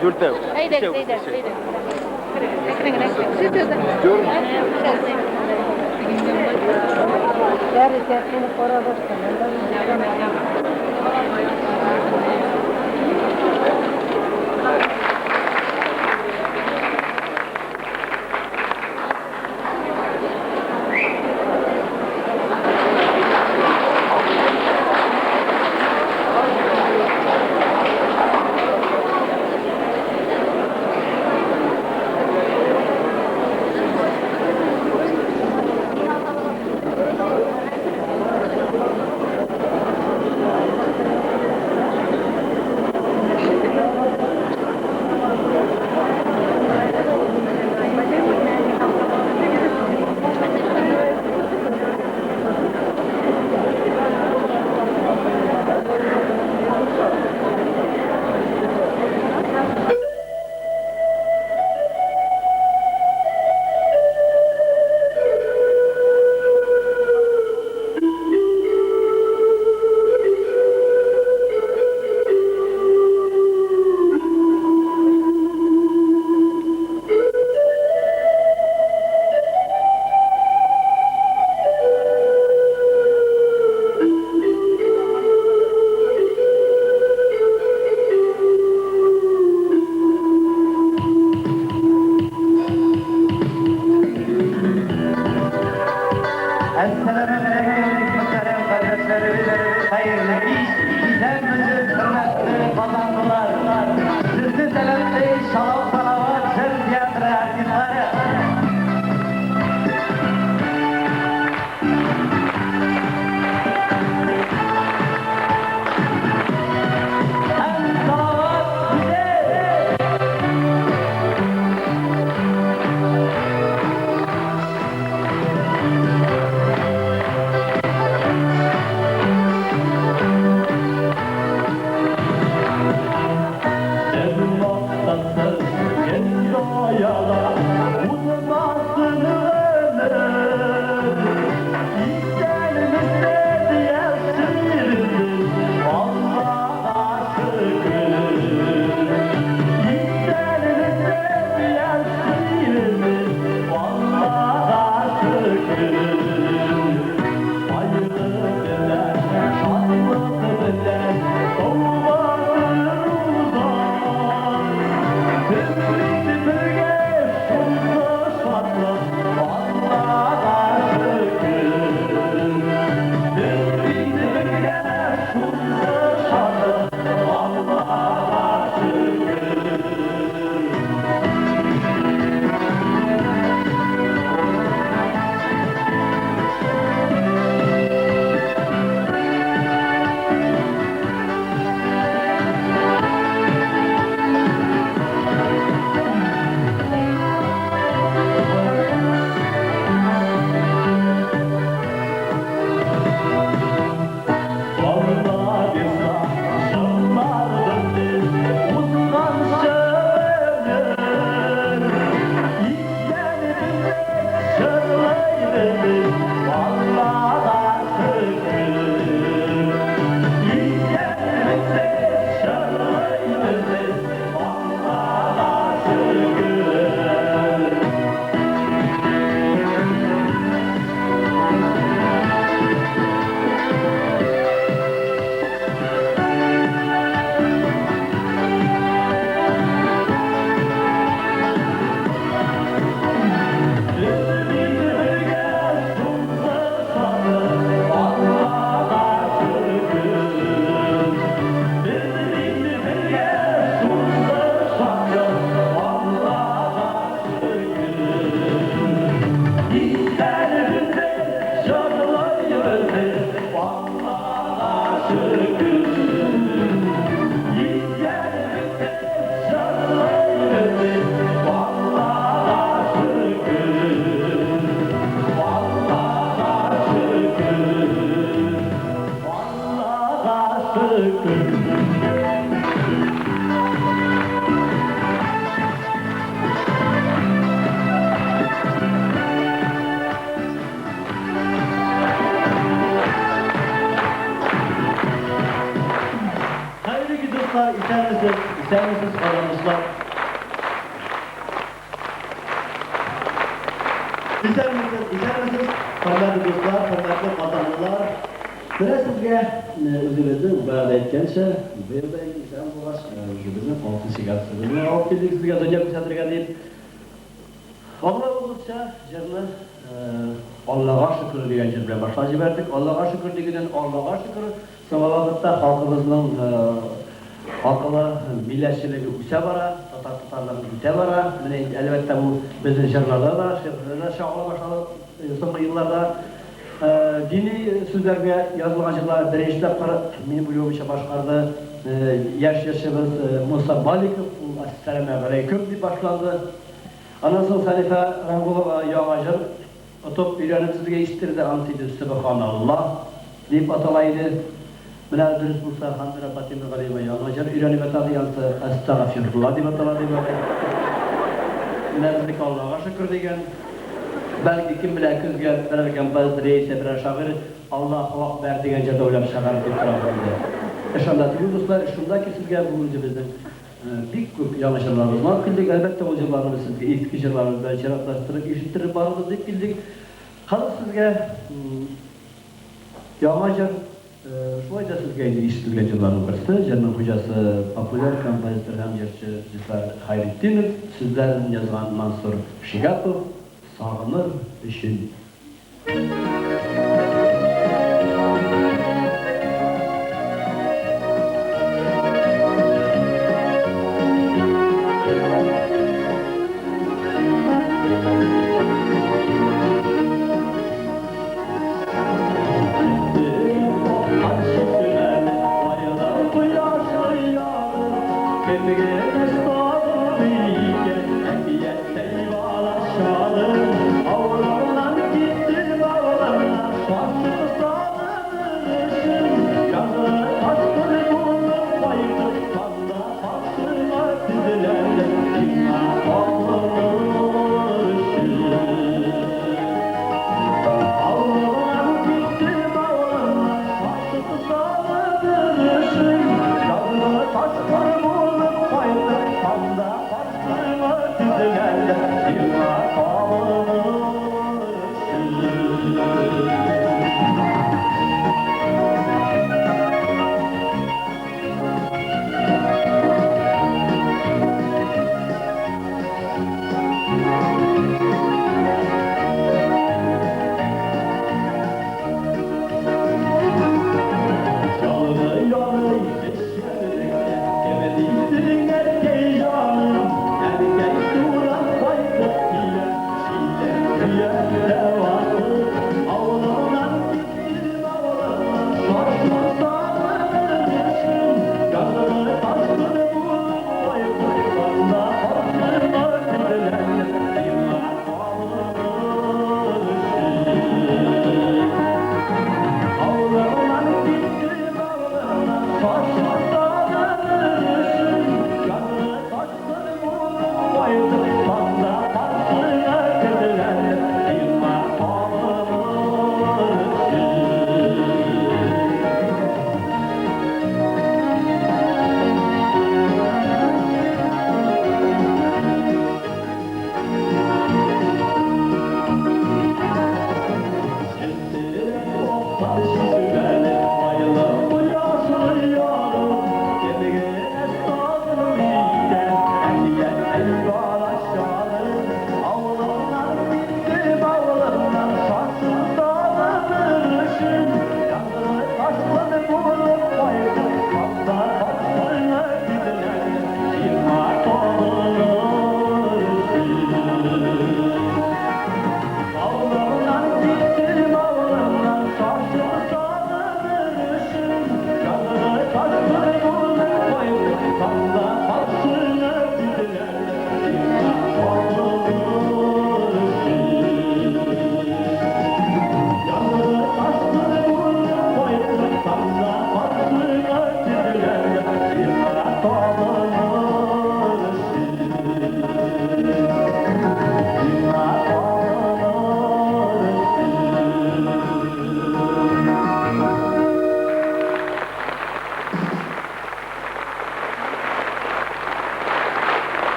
Дүртәү. Әйдәгез, әйдәгез, әйдәгез. Керегез, әкрен генә керегез. Әссәламегаләйкем, мөхтәрәм кардәшләребез, хәерле кич, исәнмесез, хөрмәтле казанлылар. Сезне сәламлый Шалом Салават җыр театры артистлары. Һәм Салават үзе! Исәнмесез, казанышлар! Исәнмесез, исәнмесез, хөрмәтле дуслар, хөрмәтле казанлылар! Менә сезгә үзебезнең баягыда әйткәнчә, быел да инде исән булгач, үзебезнең алтын сигаретыбызны алып килдек сезгә дөнья күрсәтергә дип. Аңлавыгызча, җырны Аллага шөкер дигән җыр белән башлап җибәрдек. Аллага шөкер дигәннән Аллага шөкер, соңгы вакытта халкыбызның акылы, милләтчелеге үсә бара, татар татарлыгын итә бара. Менә инде, әлбәттә, бу безнең җырларда да, шигырьләрдә дә чагыла башлады соңгы елларда. Дини сүзләргә язылган җырлар беренче тапкыр, минем уйлавымча, башкарды яшь җырчыбыз Муса Маликов, ул Әссәламәгаләйкүм дип башланды. Аннан соң Сәлифә Рангулова яңа җыр отып, өйрәнеп сезгә ишеттерде, анысы инде Сөбханалла дип атала иде. Менә дөрес булса, Хандра апа Тимергалиева яңа җыр өйрәнеп ята ди, анысы Әстәгафирулла дип атала ди бугай. Менә безнеке Аллага шөкер дигән. Бәлки, кем белә, көзгә берәр композитор яисә берәр шагыйрь Аллаһу акбәр дигән җыр да уйлап чыгарыр дип торабыз инде. Эш анда түгел, дуслар, эш шунда ки, сезгә бүген үзебезнең Бик күп яңа җырларыбызны алып килдек. Әлбәттә, ул җырларны без сезгә иске җырларыбыз белән чиратлаштырып, ишеттереп барырбыз дип килдек. Хәзер сезгә яңа җыр, шулай да сезгә инде ишетелгән җырларның берсе. Җырның хуҗасы популяр композитор һәм җырчы Зөфәр Хәйретдинов, сүзләрен язган Мансур Шигапов, Сагыныр өчен.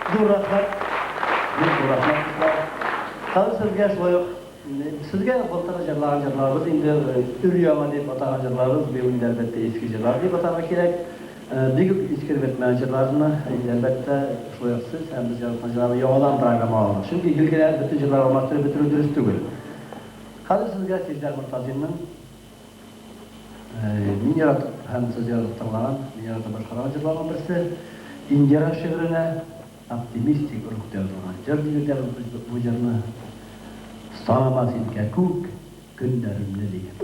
Зур рәхмәт. Бик зур рәхмәт, дуслар. Хәзер сезгә шулай ук сезгә былтыр җырлаган җырларыбыз инде өр-яңа дип атаган җырларыбыз, быел инде әлбәттә иске җырлар дип атарга кирәк. Бик үк искереп бетмәгән җырларны инде әлбәттә шулай ук сез һәм без яраткан җырларны яңадан программага алдык. Чөнки гел генә бөтен җырларны алмаштырып бетерү дөрес түгел. Хәзер сезгә Фирдәр Мортазинның Мин яратып һәм сез яратып тыңлаган, мин яратып башкарган җырларның берсе, Индира шигыренә оптимистик рухта язылган җыр дип йөртәбез без бу җырны. Санама син кәкүк көннәремне дигән.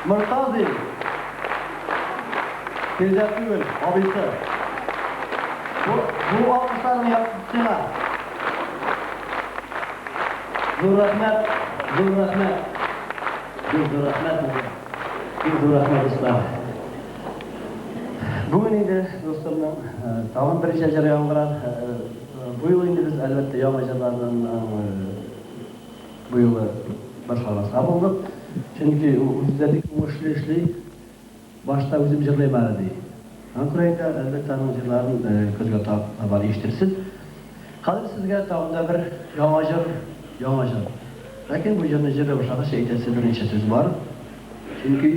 Мортазин. Фирдә түгел, абыйсы. Бу алкышларны сиңа. Зур рәхмәт, зур рәхмәт. Бик зур рәхмәт. Бик зур рәхмәт, дуслар. Бүген инде дустымның тагын берничә җыры яңгырар. Бу юлы инде без, әлбәттә, яңа җырларның бу юлы башкармаска булдык. Чөнки ул үзе дә бик уңышлы эшли. Башта үзем җырлыйм әле, ди. Шуңа күрә инде, әлбәттә, аның җырларын көзгә таба ишетерсез. Хәзер сезгә тагын да бер яңа җыр, яңа җыр. Ләкин бу җырны җырлый башлагач, әйтәсе берничә сүз бар. Чөнки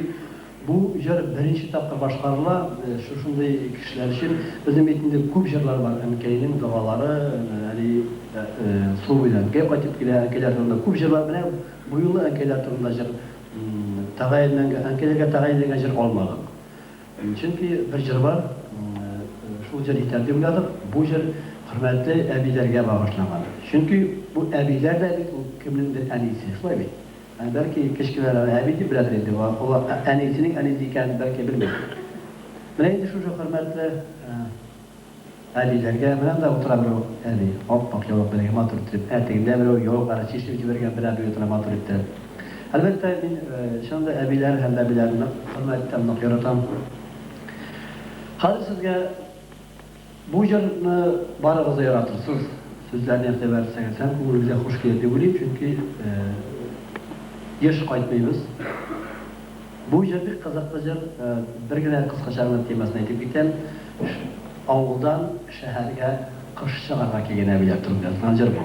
бу җыр беренче тапкыр башкарыла, шушындый кешеләр өчен. Безнең бит инде күп җырлар бар, әнкәйнең догалары, әни су буенда әнкәй кайтып килә, әнкәйләр турында күп җырлар. Менә бу юлы әнкәйләр турында җыр тәгаенләнгән, әнкәйләргә тәгаенләнгән җыр алмадык. Чөнки бер җыр бар, шул җыр җитәр дип уйладык. Бу җыр хөрмәтле әбиләргә багышланган. Чөнки бу әбиләр дә бит ул кемнеңдер әнисе, шулай бит? Бәлки кечкенәләр аны әби дип беләдер инде, ул әнисенең әнисе икәнен бәлки белми. Менә инде шушы хөрмәтле әбиләргә, менә анда утыра берәү әби, ап-ак яулык белән матур итеп, ә тегендә берәү яулыкларын чишеп җибәргән бер әби утыра матур иттереп. Әлбәттә, мин чыннан да әбиләр һәм бәбиләрне нык хөрмәт итәм, нык яратам. Хәзер сезгә бу җырны барыгыз да яратырсыз, сүзләренә игътибар итсәгез һәм күңелегезгә хуш килер дип уйлыйм, чөнки еш кайтмыйбыз. Бу җыр бик кызыклы җыр, бер генә кыскача гына темасын әйтеп китәм. Авылдан шәһәргә кыш чыгарга килгән әбиләр турында язылган җыр бу.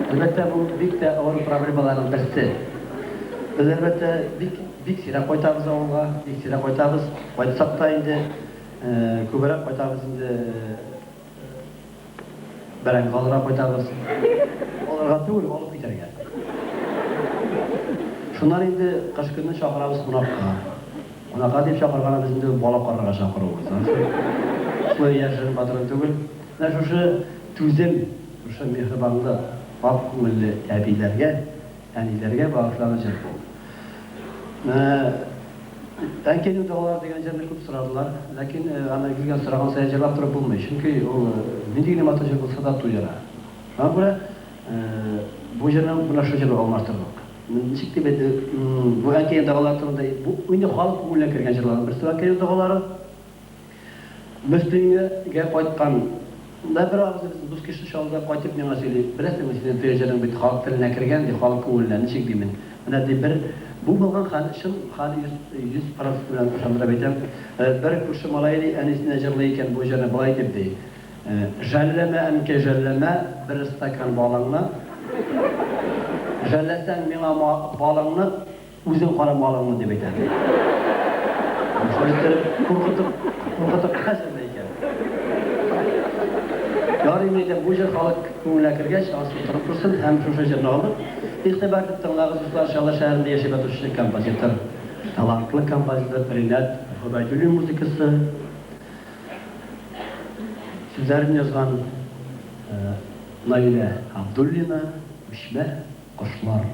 Әлбәттә, бу бик тә авыр проблемаларның берсе. Без, әлбәттә, бик, бик сирәк кайтабыз авылга, бик сирәк кайтабыз. Кайтсак та инде, күбрәк кайтабыз инде Бәрәңге алырга кайтабыз. Алырга түгел, алып китәргә. Шуннан инде кыш көнне чакырабыз кунакка. Кунакка дип чакырганыбыз инде бала карарга чакыруыбыз. Шулай яшерен батырын түгел. Менә шушы түзем, шушы миһербанлы, ак күңелле әбиләргә, әниләргә багышланган җыр бу. Әнкәйнең догалары дигән җырны күп сорадылар. Ләкин аны гел сораган саен җырлап торып булмый. Чөнки ул нинди генә матур җыр булса да туйдыра. Шуңа күрә бу җырны менә шул җырга алмаштырдык. Ничек дип әйтә, бу әнкәйнең догалары турында бу инде халык күңеленә кергән җырларның берсе әнкәйнең догалары. Мөслимгә кайткан да бер абзый безнең дус кеше Чаллыда кайтып миңа сөйли, Беләсеңме, синең теге җырың бит халык теленә кергән, ди, халык күңеленә, ничек димен. Менә, ди, бер бу булган хәл, чын хәл, 100 процент белән ышандырып әйтәм. Бер күрше малае, ди, әнисенә җырлый икән бу җырны болай дип, ди, Жәлләмә, әнкәй, жәлләмә, бер стакан балыңны. Жәлләсәң миңа балыңны, Үзең кара малыңны, дип әйтә, ди. Шулай иттереп, куркытып, куркытып кына җырлый икән. Ярый, мин әйтәм, бу җыр халык күңеленә кергәч, анысы утырып торсын һәм шушы җырны алып, игътибар итеп тыңлагыз, дуслар, Чаллы шәһәрендә яшәп ятучы композитор, талантлы композитор Ринат Гобәйдуллин музыкасы, сүзләрен язган Наилә Абдуллина, Күчмә кошлар.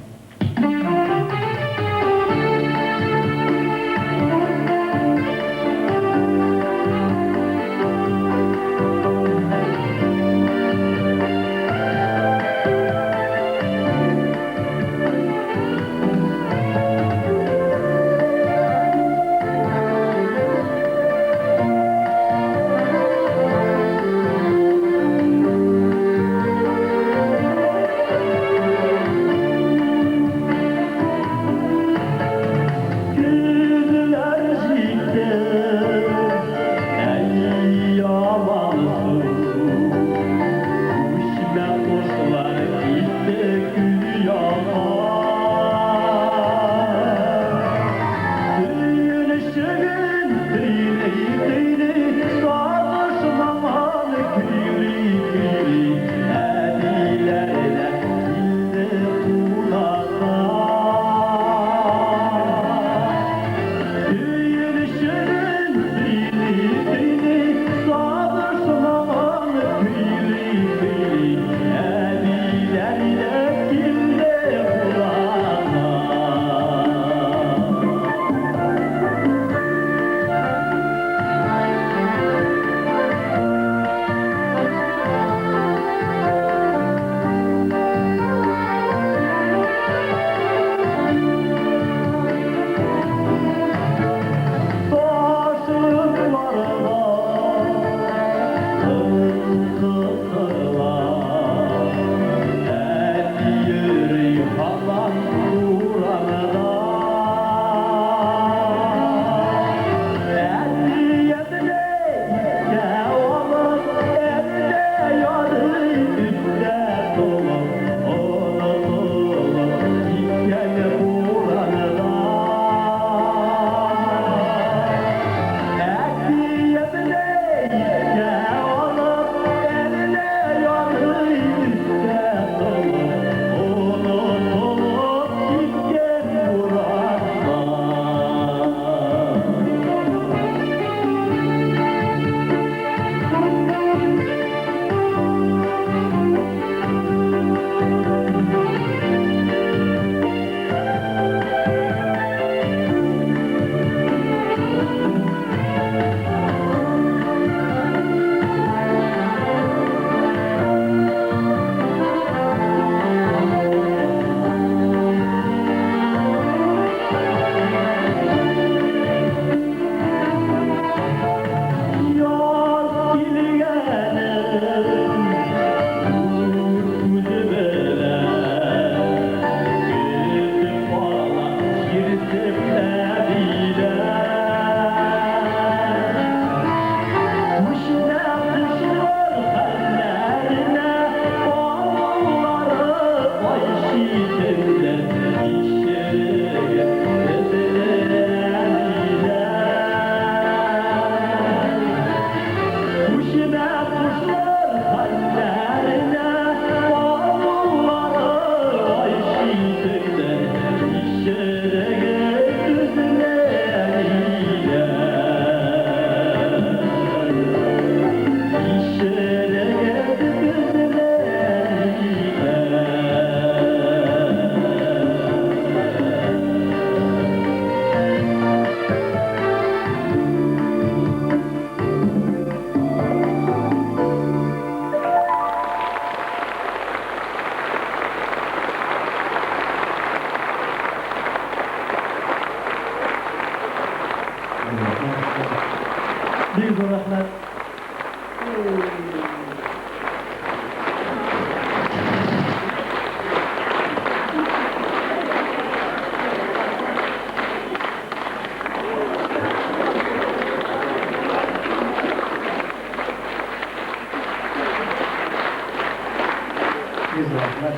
Бик зур рәхмәт.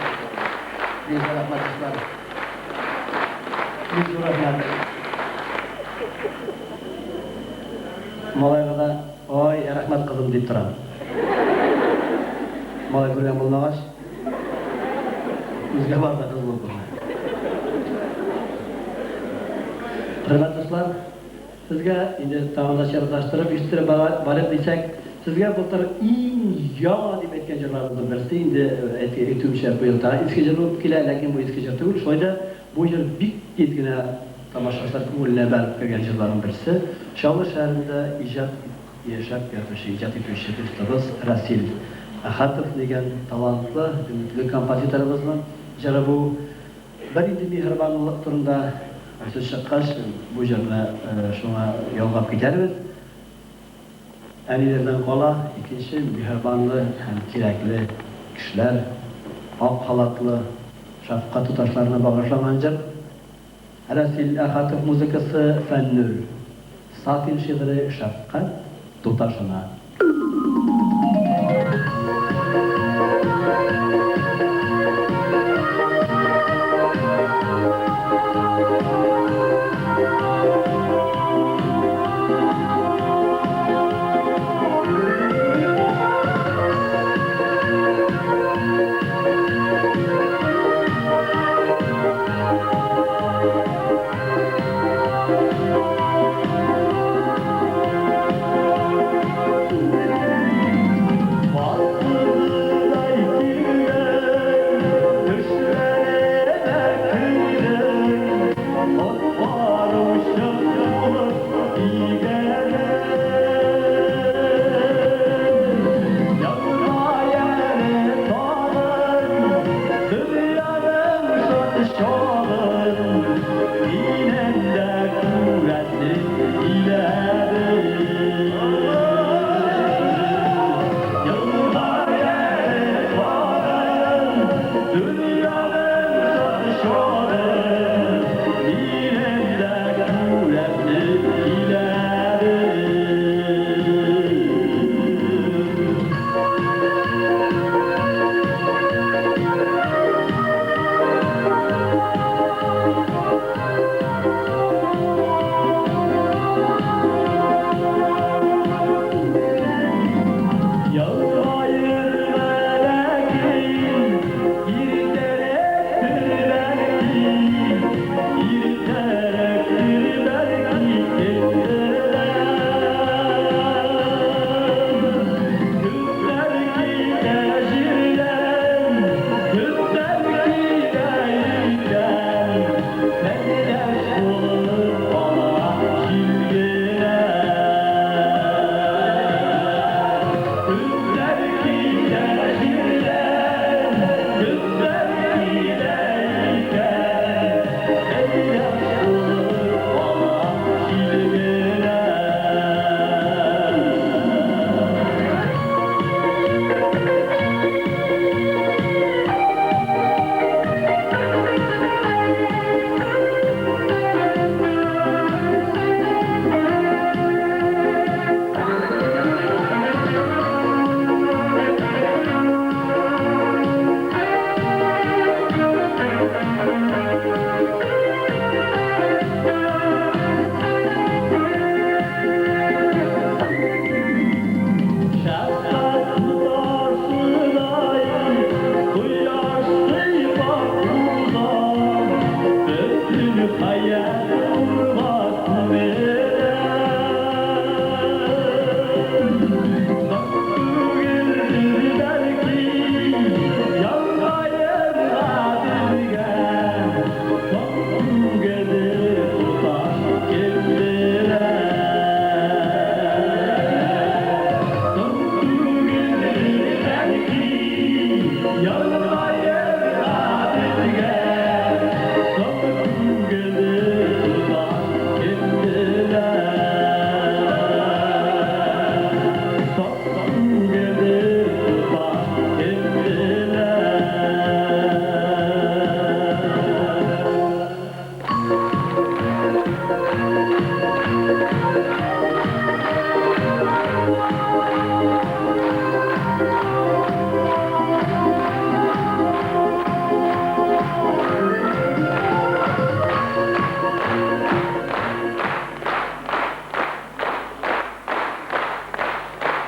Бик зур рәхмәт, дуслар. Бик зур рәхмәт. Малайга да, ой, рәхмәт, кызым, дип торам. Малай күргән булмагач, үзгә бар да кыз булып күренә. Хөрмәтле дуслар, Сезгә инде тагын да чиратлаштырып ишеттереп барыйк дисәк, сезгә былтыр иң яңа дип әйткән җырларыбызның берсе, инде әйтүемчә, быел тагын иске җыр булып килә, ләкин бу иске җыр түгел, шулай да бу җыр бик тиз генә тамашачылар күңеленә бәреп кергән җырларның берсе. Чаллы шәһәрендә иҗат яшәп ятучы, иҗат итүче дустыбыз Расил Әхәтов дигән талантлы, өметле композиторыбызның җыры бу. Бер инде миһербанлылык турында сүз чыккач, бу җырны шуңа ялгап китәрбез. Әниләрдән кала, икенче миһербанлы һәм кирәкле кешеләр, ак халатлы шәфкать туташларына багышланган җыр. Рәсил Әхәтов музыкасы, Фәннүр Сафин шигыре Шәфкать туташына.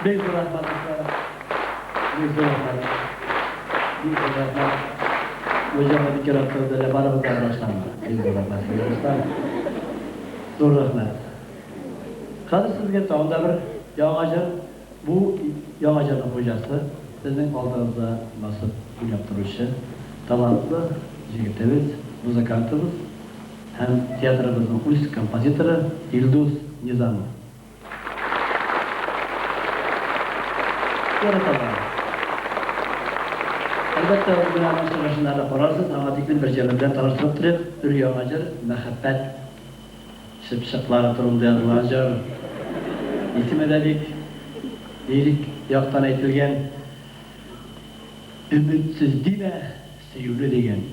Бик зур рәхмәт, дуслар. Бик зур рәхмәт. Бик зур рәхмәт. Бу җырны бик яратты, әллә барыбыз да врачлармы? Бик зур рәхмәт сезгә, дуслар. Зур рәхмәт. Хәзер сезгә тагын да бер яңа җыр. Бу яңа җырның хуҗасы, безнең алдыгызда басып уйнап торучы талантлы җегетебез, музыкантыбыз һәм театрыбызның үз композиторы Илдус Низамов. Яраталар. Әлбәттә, бүген аның чыгышын әле карарсыз, аңа тиклем бер җыры белән таныштырып торыйк. Өр-яңа җыр, Мәхәббәт чыпчыклары турында язылган җыр. Исеме дә бик лирик яктан әйтелгән, Өметсез димә, сөюне дигән.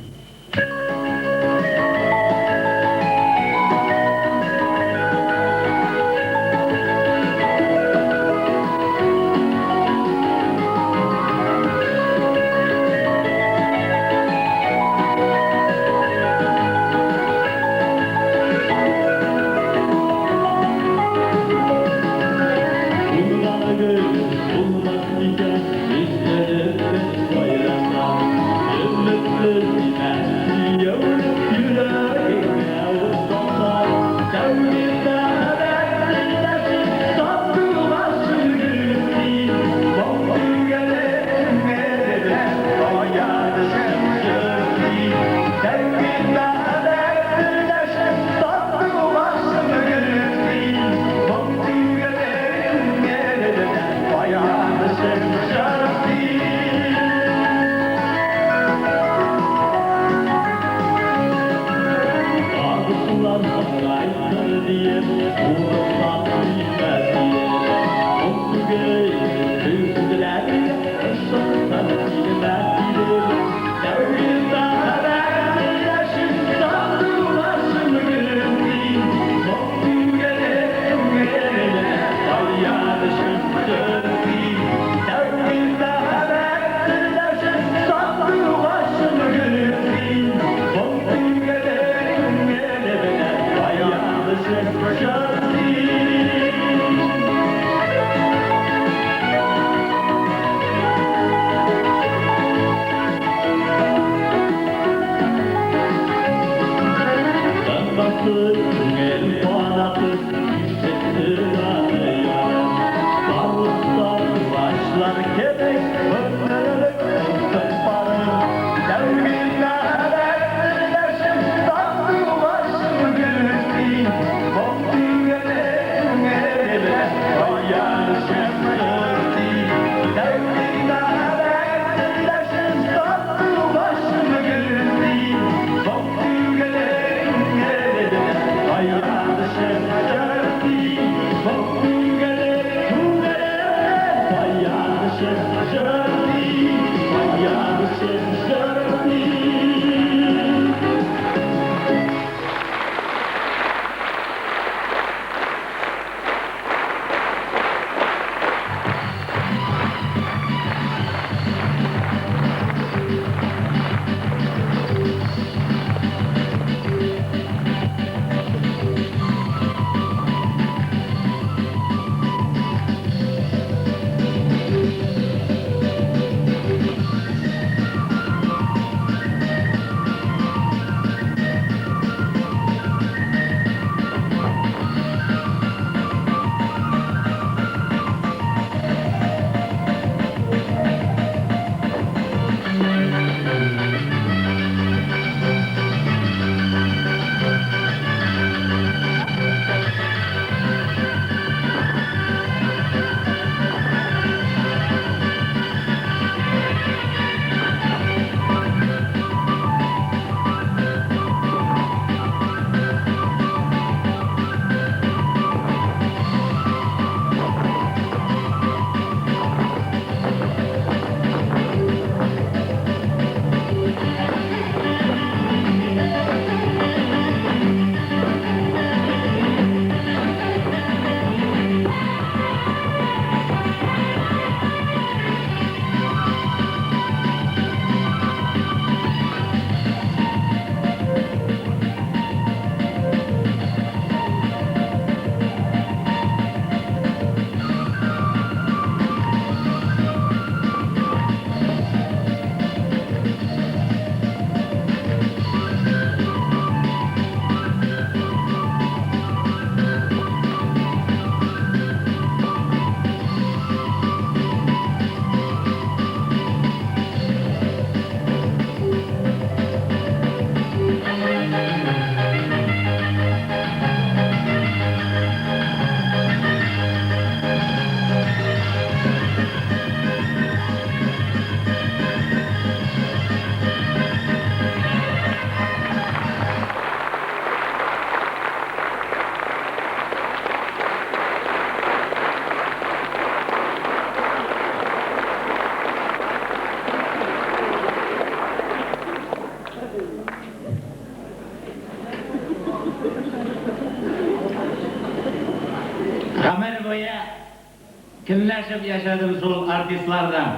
Көнләшеп яшәдем шул артистлардан.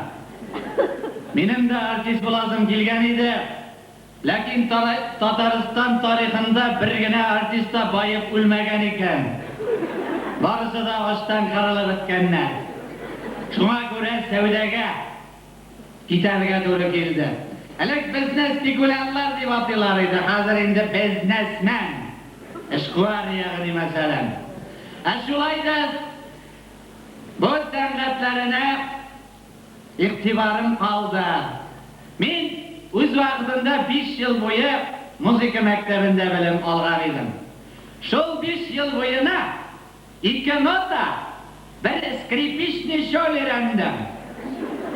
Минем дә артист буласым килгән иде. Ләкин Татарстан тарихында бер генә артист та баеп үлмәгән икән. Барысы да ачтан кырылып беткәннәр. Шуңа күрә сәүдәгә китәргә туры килде. Элек безне спекулянтлар дип атыйлар иде, хәзер инде бизнесмен. Эшкуар, ягъни мәсәлән. Ә шулай да бу сәнгатьләренә игътибарым калды. Мин үз вакытында 5 ел буе музыка мәктәбендә белем алган идем. Шул 5 ел буена ике нота, бер скрипичный шол өйрәндем.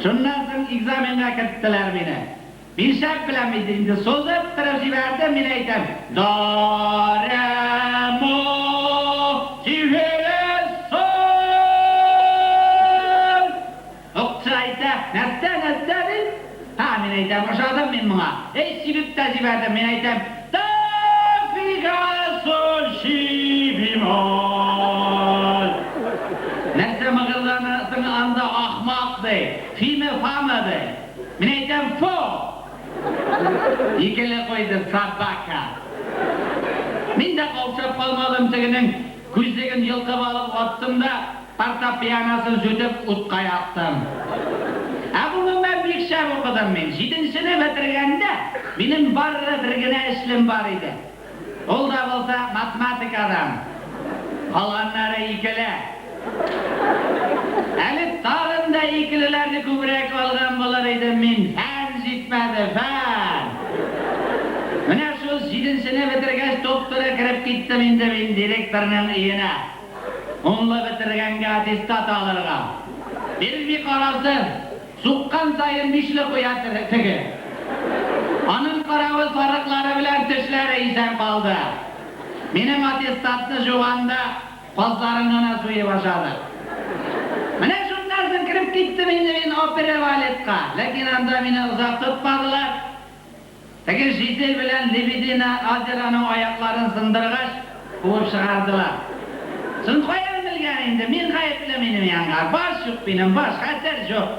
Шуннан соң экзаменга керттеләр мине. Мин шәп беләм бит инде, сузып торып җибәрдем, мин әйтәм, до, ре, мо, си, фе, соль. Укытучы әйтә, нәрсә, нәрсә ди? Һа, мин әйтәм, ошадым мин моңа. Эй, сибеп тә җибәрдем, мин әйтәм, до, фи, га, соль, си, бемоль. Нәрсә мыгырданасың анда, ахмак, ди, фиме, фамы, ди. Мин әйтәм, фу! Икеле куйды, собака. Мин дә каушап калмадым, тегенең күзлеген йолкып алып аттым да, фортепианосын сүтеп, утка яктым. Ә гомумән бик шәп укыдым мин. Җиденчене бетергәндә, минем бары бер генә эшлем бар иде. Ул да булса математикадан. Калганнары икеле. Әле тагын да икелеләрне күбрәк алган булыр идем мин, фән җитмәде, фән! Менә шул җиденчене бетергәч, туп-туры кереп киттем инде мин директорның өенә. Унлы бетергәнгә аттестат алырга. Бирми карасын, суккан саен бишле куя теге. Аның каравы сарыклары белән тешләре исән калды. Минем аттестатны жуганда казларын гына суеп ашады. Менә шуннан соң кереп киттем инде мин опера балетка. Ләкин анда мине озак тотмадылар. Теге Жизель белән Лебедина озероның аякларын сындыргач, куып чыгардылар. Соң каян белгән инде, мин гаепле минем янга. Баш юк минем, баш, хәтер юк.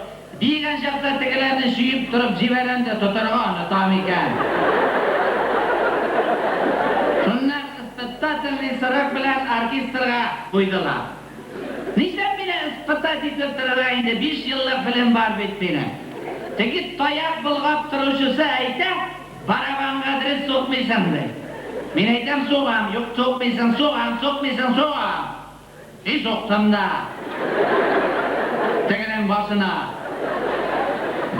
Биегән чакта тегеләрне чөеп торып җибәрәм дә тотарга онытам икән. Шуннан испытательный срок белән оркестрга куйдылар. Нишләп мине испытать итеп торырга инде, 5 еллык белем бар бит минем. Теге таяк болгап торучысы әйтә, барабанга дөрес сукмыйсың, ди. Мин әйтәм, сугам, юк, сукмыйсың, сугам, сукмыйсың, сугам. И суктым да. Тегенең башына.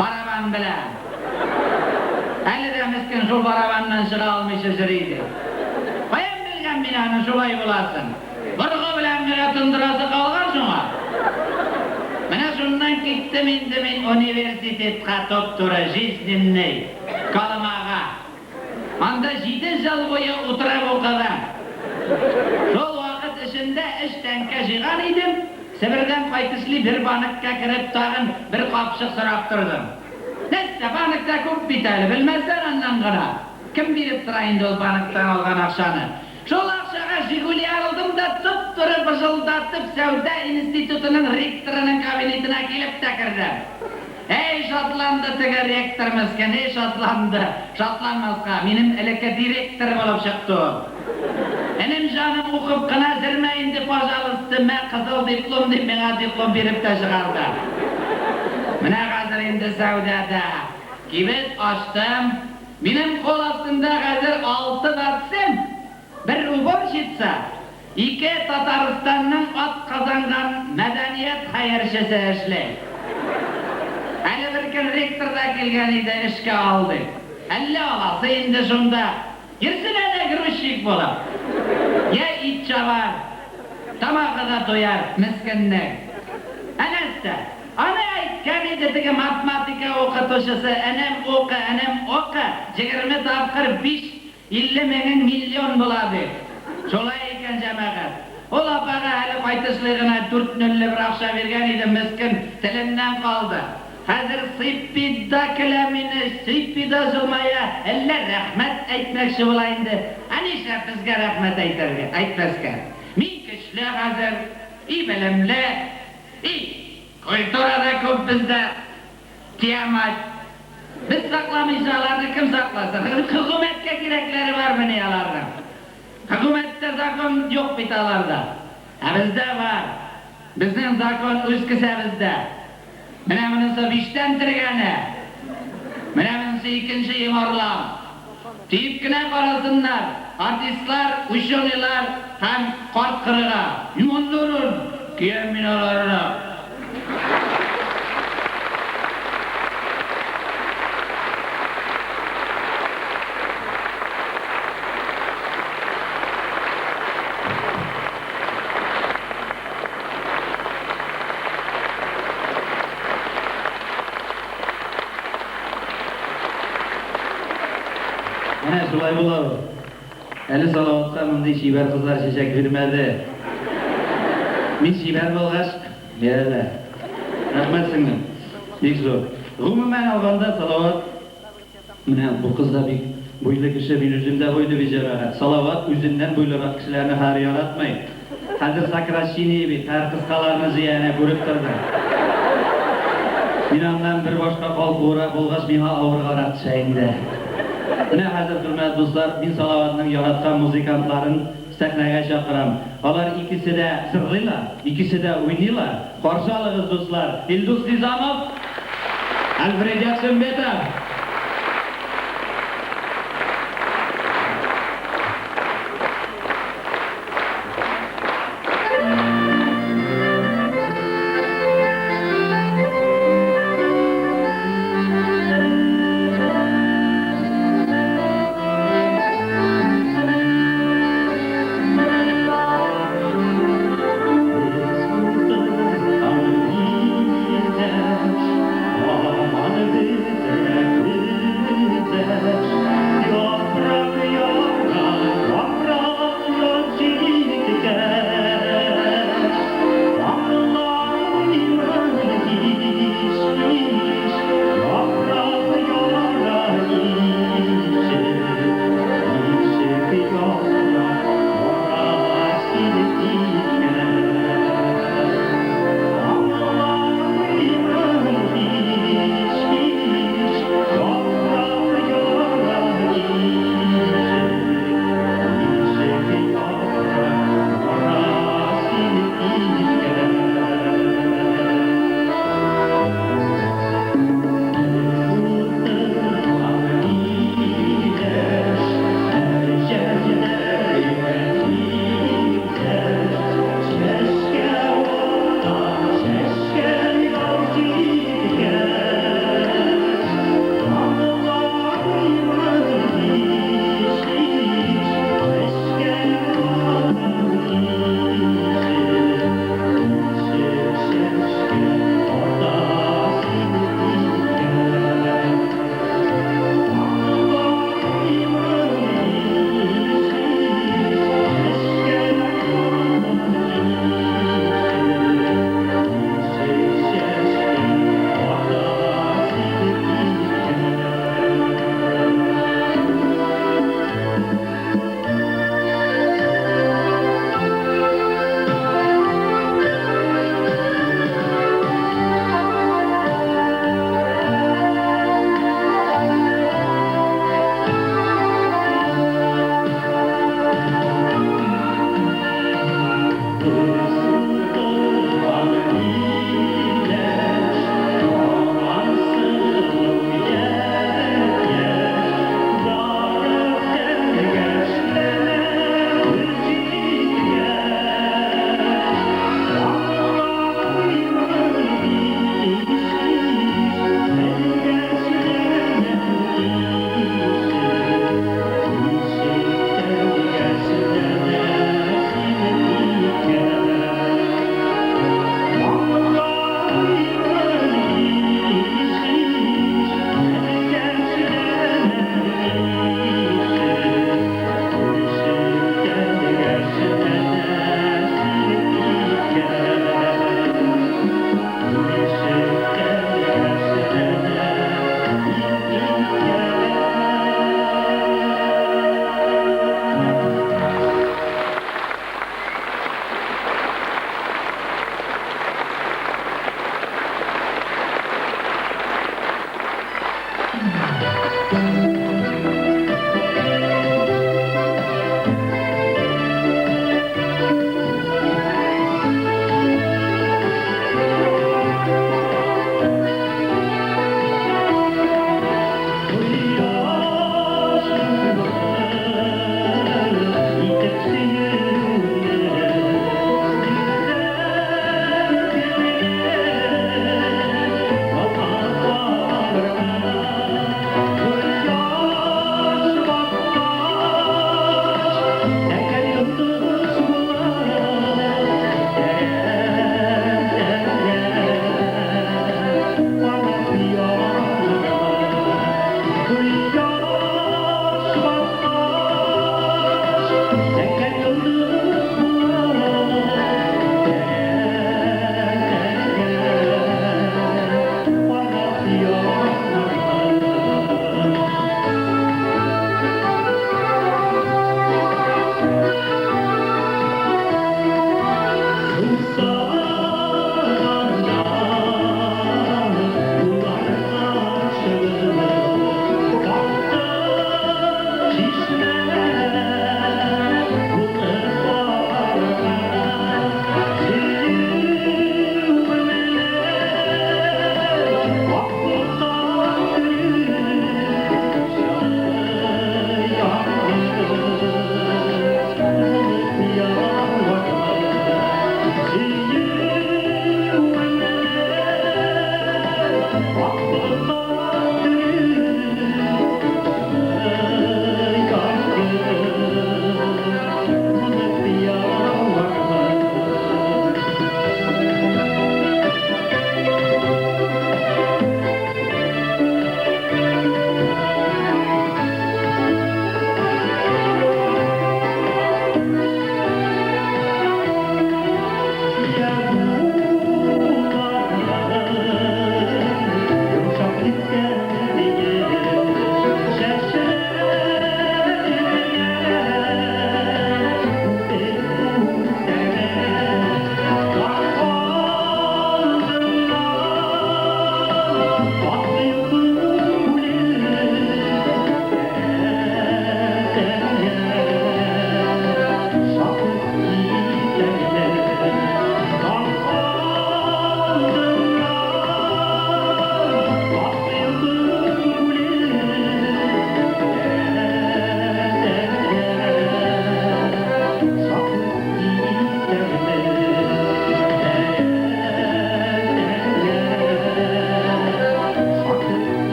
Барабан белән. Әле дә мескен шул барабаннан чыга алмыйча йөри иде. Каян белгән мин аны шулай буласын? Боргы белән генә тондырасы калган шуңа. Менә шуннан киттем инде мин университетка туп-туры, жизненный, Колымага. Анда 7 ел буе утырып укыдым. Шул вакыт эчендә өч тәңкә җыйган идем, Себердән кайтышлый бер банкка кереп тагын бер капчык сорап тордым. Нәрсә, банкта күп бит әле, белмәсләр аннан гына. Кем биреп тора инде ул банктан алган акчаны? Шул акчага Жигули алдым да туп-туры быжылдатып сәүдә институтының ректорының кабинетына килеп тә кердем. Эй, шатланды теге ректор мескен, эй, шатланды. Шатланмаска, минем элекке директор булып чыкты ул. Энем җаным укып кына җөрмә инде, пожалуйста, мә кызыл диплом дип миңа диплом биреп тә чыгарды. Менә хәзер инде сәүдәдә кибет ачтым. Минем кул астында хәзер 6 доцент, бер уборщица, ике Татарстанның атказанган мәдәният хәерчесе эшли. Әле бер көн ректор да килгән иде, эшкә ал дип. Әллә аласы инде шунда. Йөрсен әнә грузчик булып. Я ит чабар, тамагы да туяр, мескеннең. Ә нәрсә? Аны әйткән иде теге математика укытучысы, энем укы, энем укы, 20 тапкыр 5, 50 меңең миллион була дип. Шулай икән, җәмәгать. Ул апага әле кайтышлый гына 4 нөлле бер акча биргән идем, мескен телемнән калды. Хәзер сыйпый да көлә мине, сыйпый да җылмая, әллә рәхмәт әйтмәкче була инде. Ә нишләп безгә рәхмәт әйтергә, әйтмәскә? Мин көчле хәзер, и белемле, и. Культура да күп бездә. Киямат. Без сакламыйча аларны кем сакласын? Хөкүмәткә кирәкләре бармыни аларның? Хөкүмәттә закон юк бит аларда. Ә бездә бар. Безнең закон үз кесәбездә. Менә монысы биштән тергәне. Менә монысы икенче йомарлам. Тиеп кенә карасыннар, артистлар, ученыйлар һәм карт-корыга. Иманнарын киям мин аларына. Менә шулай була ул. Әле Салаватка мондый чибәр кызлар чәчәк бирмәде. Мин чибәр булгач, бирәләр. Рәхмәт, сеңлем. Бик зур. Гомумән алганда, Салават, менә бу кыз да бик буйлы кеше, мин үзем дә буйлы бит, җәмәгать. Салават үзеннән буйлырак кешеләрне хәзер яратмый. Хәзер сокращение бит, хәзер кыскаларны җыя, әнә күреп тордым. Мин аннан бер башка калкуырак булгач, миңа авыргарак төшә инде. Менә хәзер, хөрмәтле дуслар, мин Салаватның яраткан музыкантларын сәхнәгә чакырам. Алар икесе дә җырлыйлар, икесе дә уйныйлар. Каршы алыгыз, дуслар, Илдус Низамов, Альфред Якшимбетов!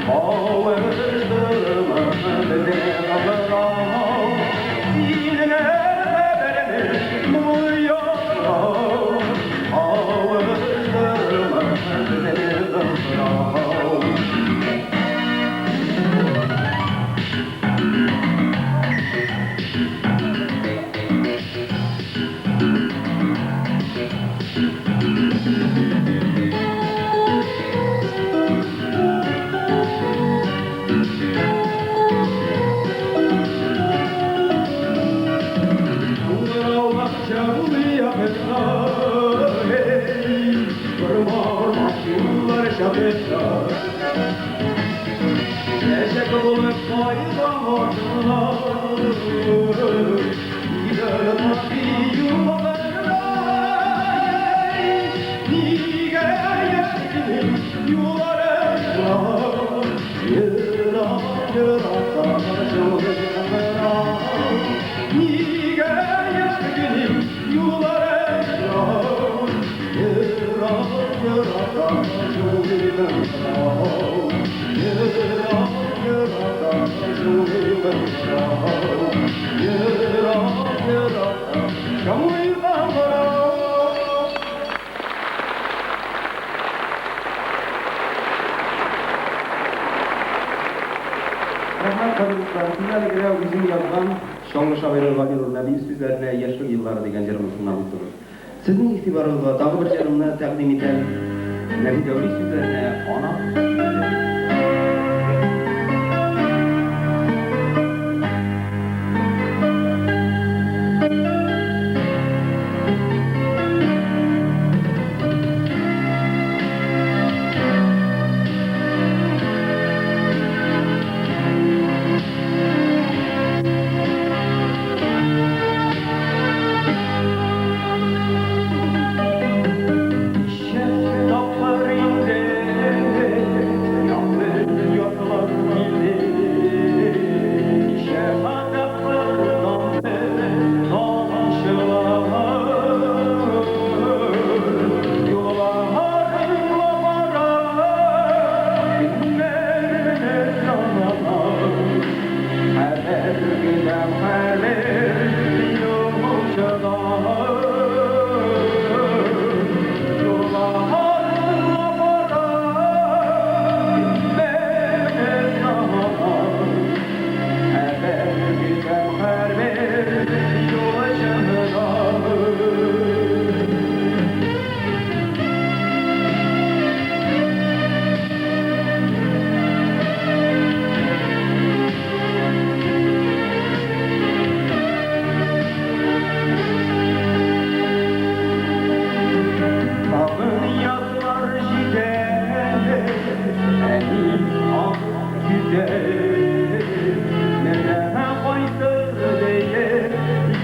Always. Яшәтәчәк. Чәчәк булып кайда ачыла. Нигә яшьлегем юлларыңа, Ерак, еракта җылы. Нигә яшьлегем юлларыңа, Ерак, еракта җылы. Ерак, еракта җылы. Ерак, еракта җылы. Рәхмәт, кадерле дуслар. Сез әле генә үзем язган Чаллы шагыйре Галинур Нәбиев сүзләренә Яшьлек еллары дигән җырымны тыңлап уздыгыз. Сезнең игътибарыгызга тагы бер җырымны тәкъдим итәм. Нәби Дәүли сүзләренә Ана дигән җыр. Ничә тапкыр инде якты ятлар килде, ничә тапкыр тамды тамчылар. Юлларыңа бара көннәрне санап, хәбәр көтәм хәбәр юлчыдан. Юлларыңа бара көннәрне санап, хәбәр көтәм хәбәр юлчыдан. Тагын язлар җитә, әни агып китә. Менә кайтыр диеп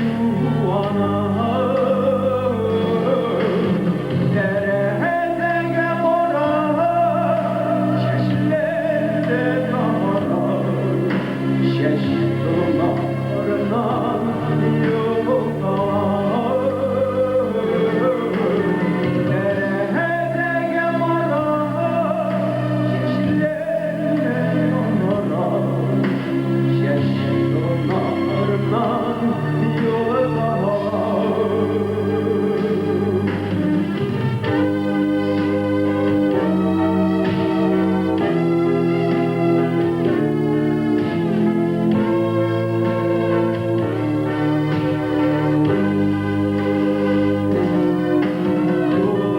юана. Тәрәзәгә карап, чәчләре тара. Чәч толымнарыннан югала. Тәрәзәгә карап, чәчләре тара. Чәч толымнарыннан югала.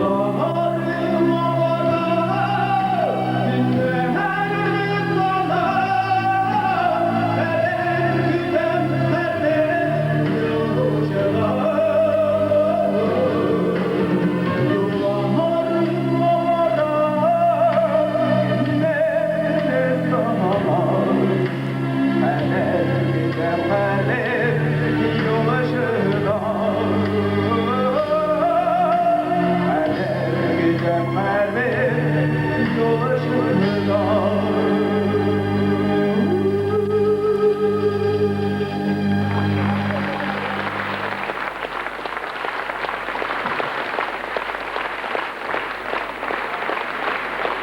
Юлларыңа бара көннәрне санап, хәбәр көтәм хәбәр юлчыдан. Юлларыңа бара көннәрне санап, хәбәр көтәм хәбәр юлчыдан. Хәбәр көтәм хәбәр юлчыдан.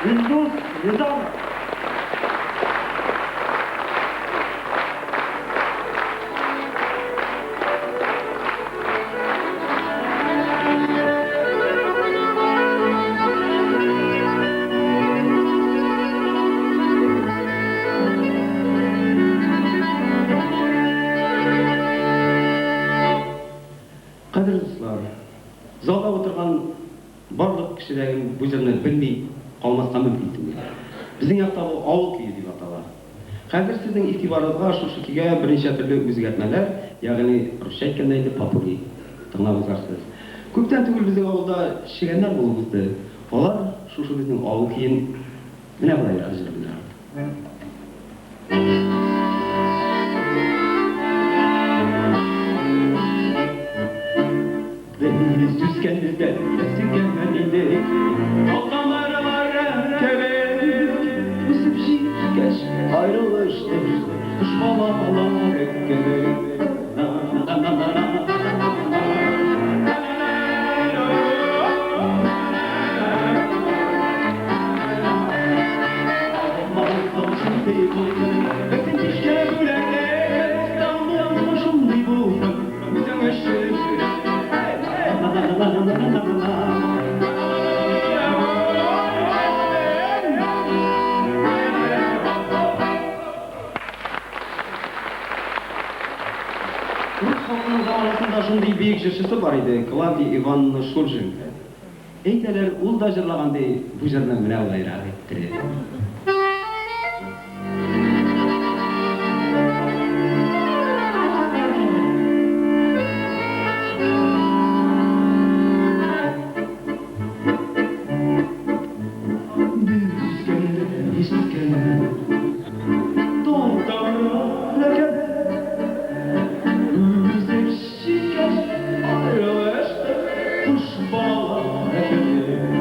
Илдус Низамов. Кадерле дуслар, залда утырган барлык кешеләрнең бу җырны белми калмаска мөмкин түгел. Безнең якта бу авыл көе дип атала. Хәзер сезнең игътибарыгызга шушы көйгә берничә төрле үзгәртмәләр, ягъни русча әйткәндә инде попурри тыңлап узарсыз. Күптән түгел безнең авылда чегәннәр булып узды. Алар шушы безнең авыл көен менә болайрак җырлыйлар. Без үскәндә үскән идек, Тал-тамырлары кебек. Үсеп җиткәч аерылыштык, Кош балалары кебек. Шундый булсын, берсен бишкә бүләрлек, Таңның шундый булсын, үзең өчен. Рус халкының заманасында шундый бөек җырчысы бар иде, Клавдия Ивановна Шульженко. Әйтәләр, ул да җырлаган ди бу җырны менә болайрак иттереп. Без үскәндә үскән тал-тамырлары кебек. Үсеп җиткәч аерылыштык, Кош балалары кебек.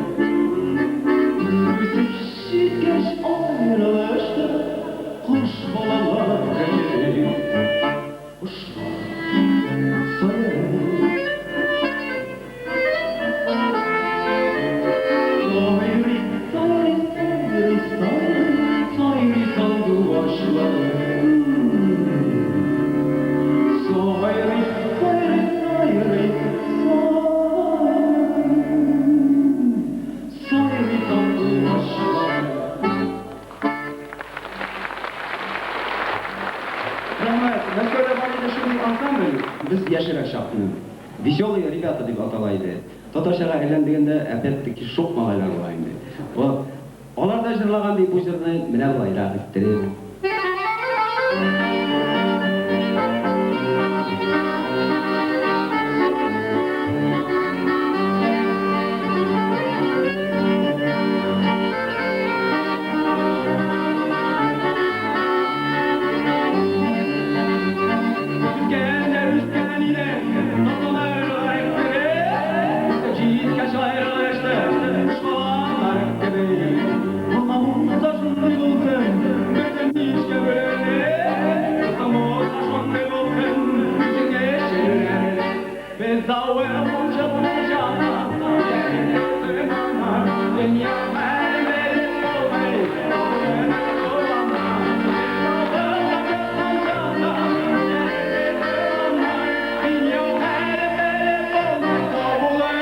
Үсеп җиткәч аерылыштык, Кош балалары кебек. Кошлар сайрый. Сайрый, сайрый, сайрый, сайрый, сайрый сандугачлар. Сайрый, сайрый, сайрый, сайрый, сайрый сандугачлар. Рәхмәт. Мәскәүдә бар иде шундый ансамбль, без яшьрәк чакны. «Веселые ребята» дип атала иде. Татарчага әйләндергәндә, опять-таки, шук малайлар була инде. Вот. Алар да җырлаган ди бу җырны менә болайрак иттереп. Үскәндә үскән идек, тал-тамырлары кебек. Үсеп җиткәч аерылыштык, кош балалары кебек. Алмабызда шундый булсын, бөтен бишкә бүләрлек. Дустың шундый булсын, үзең яшерерлек. Без авыл чыккан чакта, дөнья хәл белеп булмый, туганнар. Без авылга чыккан чакта, дөнья хәл белеп булмый, туганнар.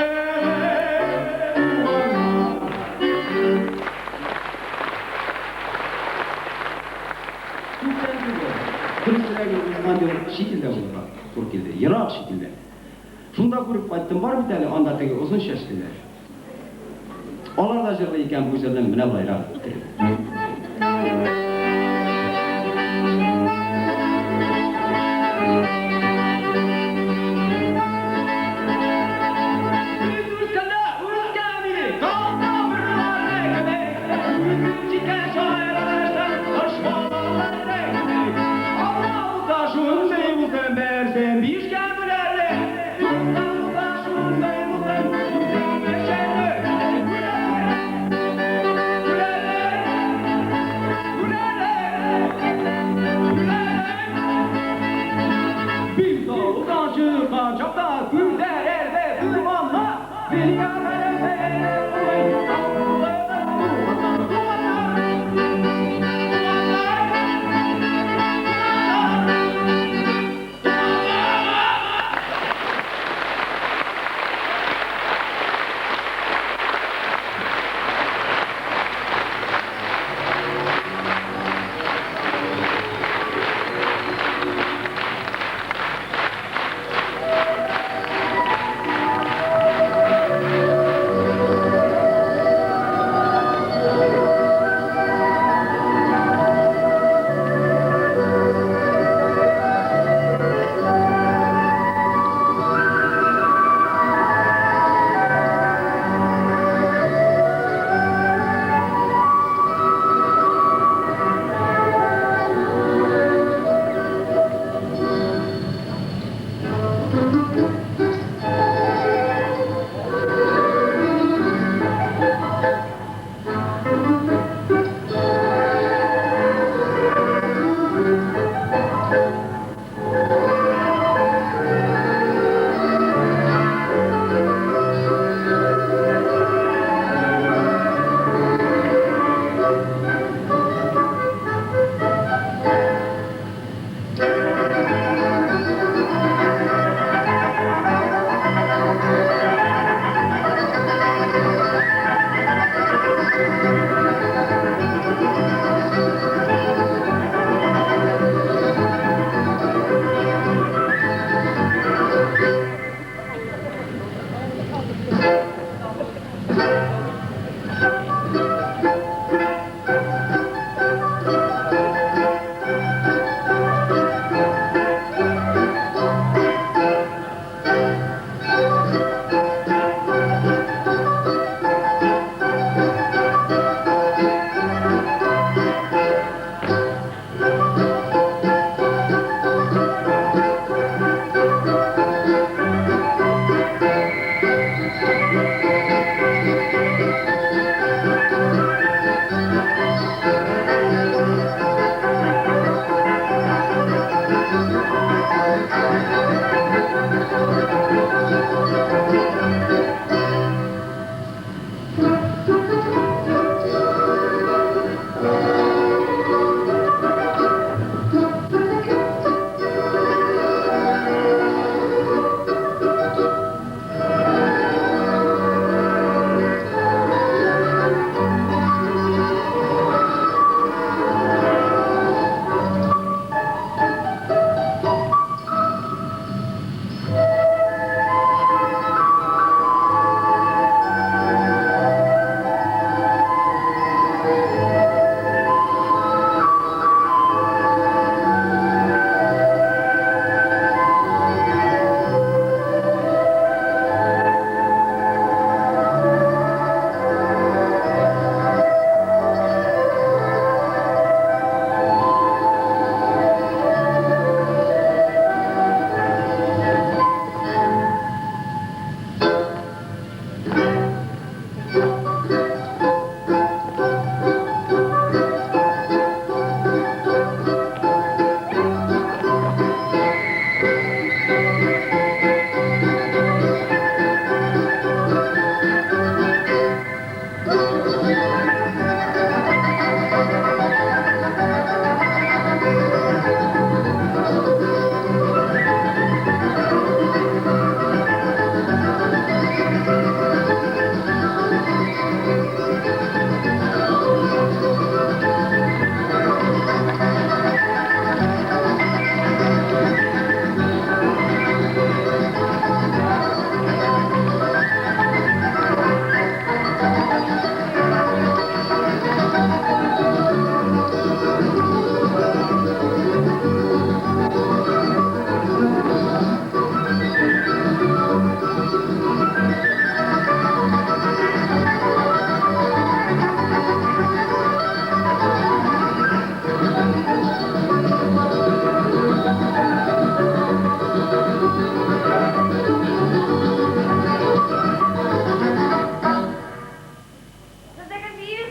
Күптән түгел, дөресрәге, узган ел чит илдә булырга туры килде, ерак чит илдә. Шунда күреп кайттым, бар бит әле анда теге озын чәчлеләр. Алар да җырлый икән бу җырны менә болайрак иттереп. Без үскәндә үскән идек, тал-тамырлары кебек. Үсеп җиткәч аерылыштык, кош балалары кебек. Алла шундый булсын, берсен бишкә бүләрлек. Дустың булса шундый булсын, үзең эчәрлек. Бүләрлек, бүләрлек,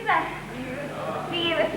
Биибезме? Биибез.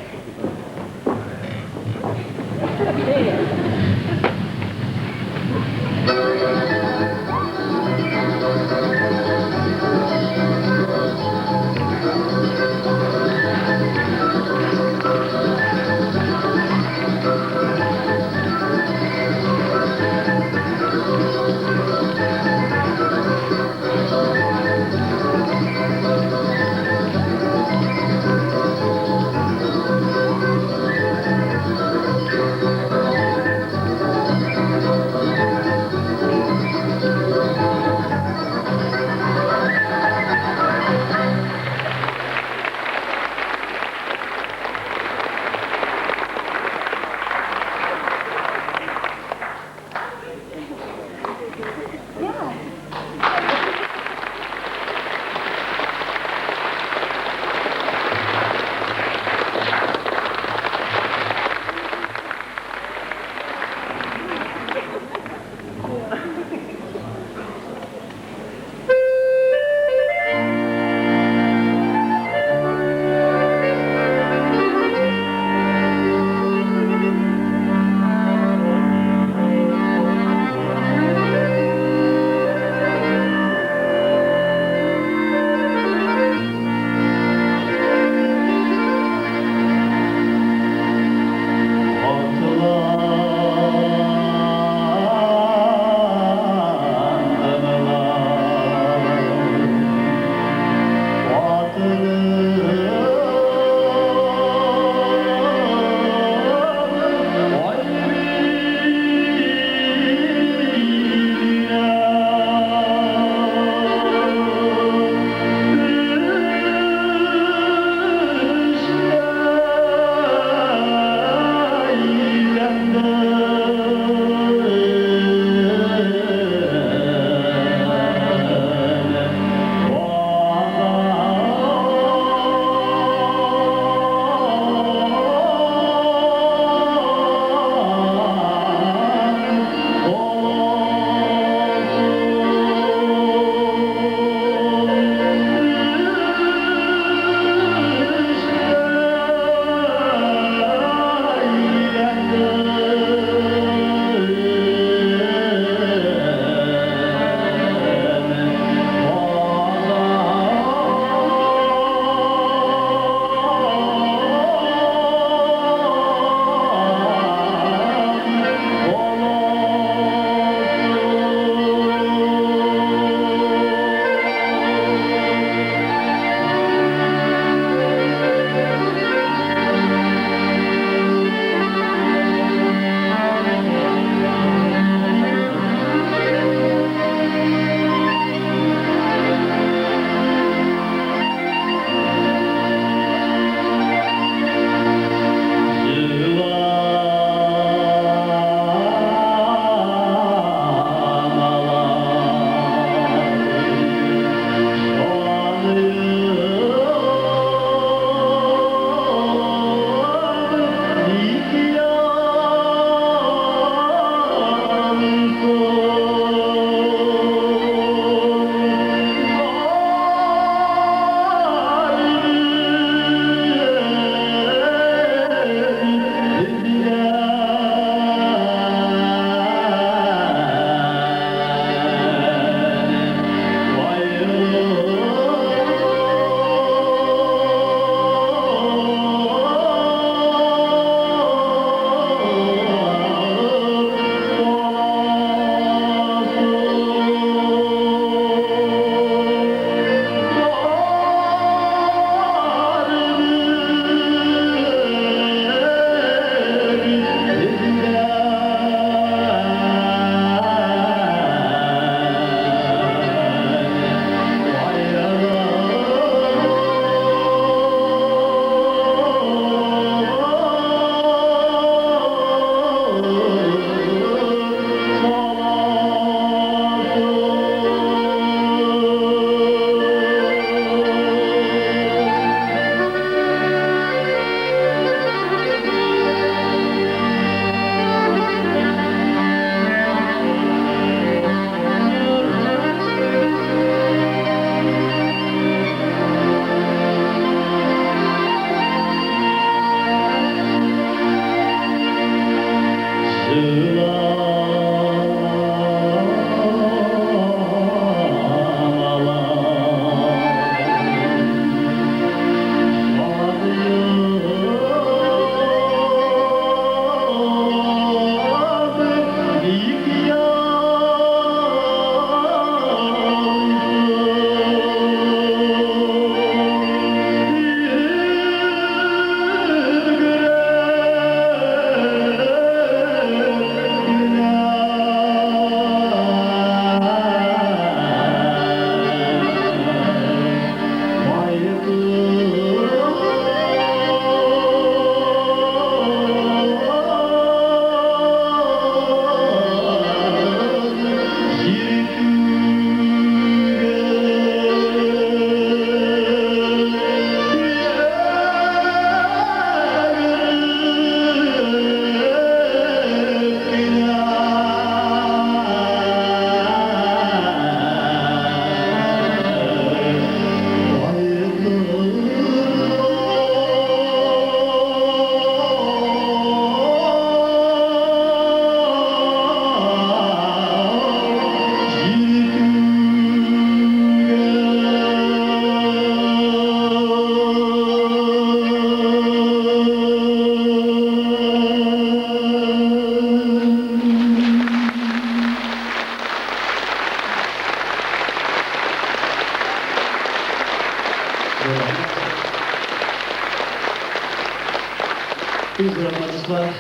Бик зур рәхмәт, дуслар.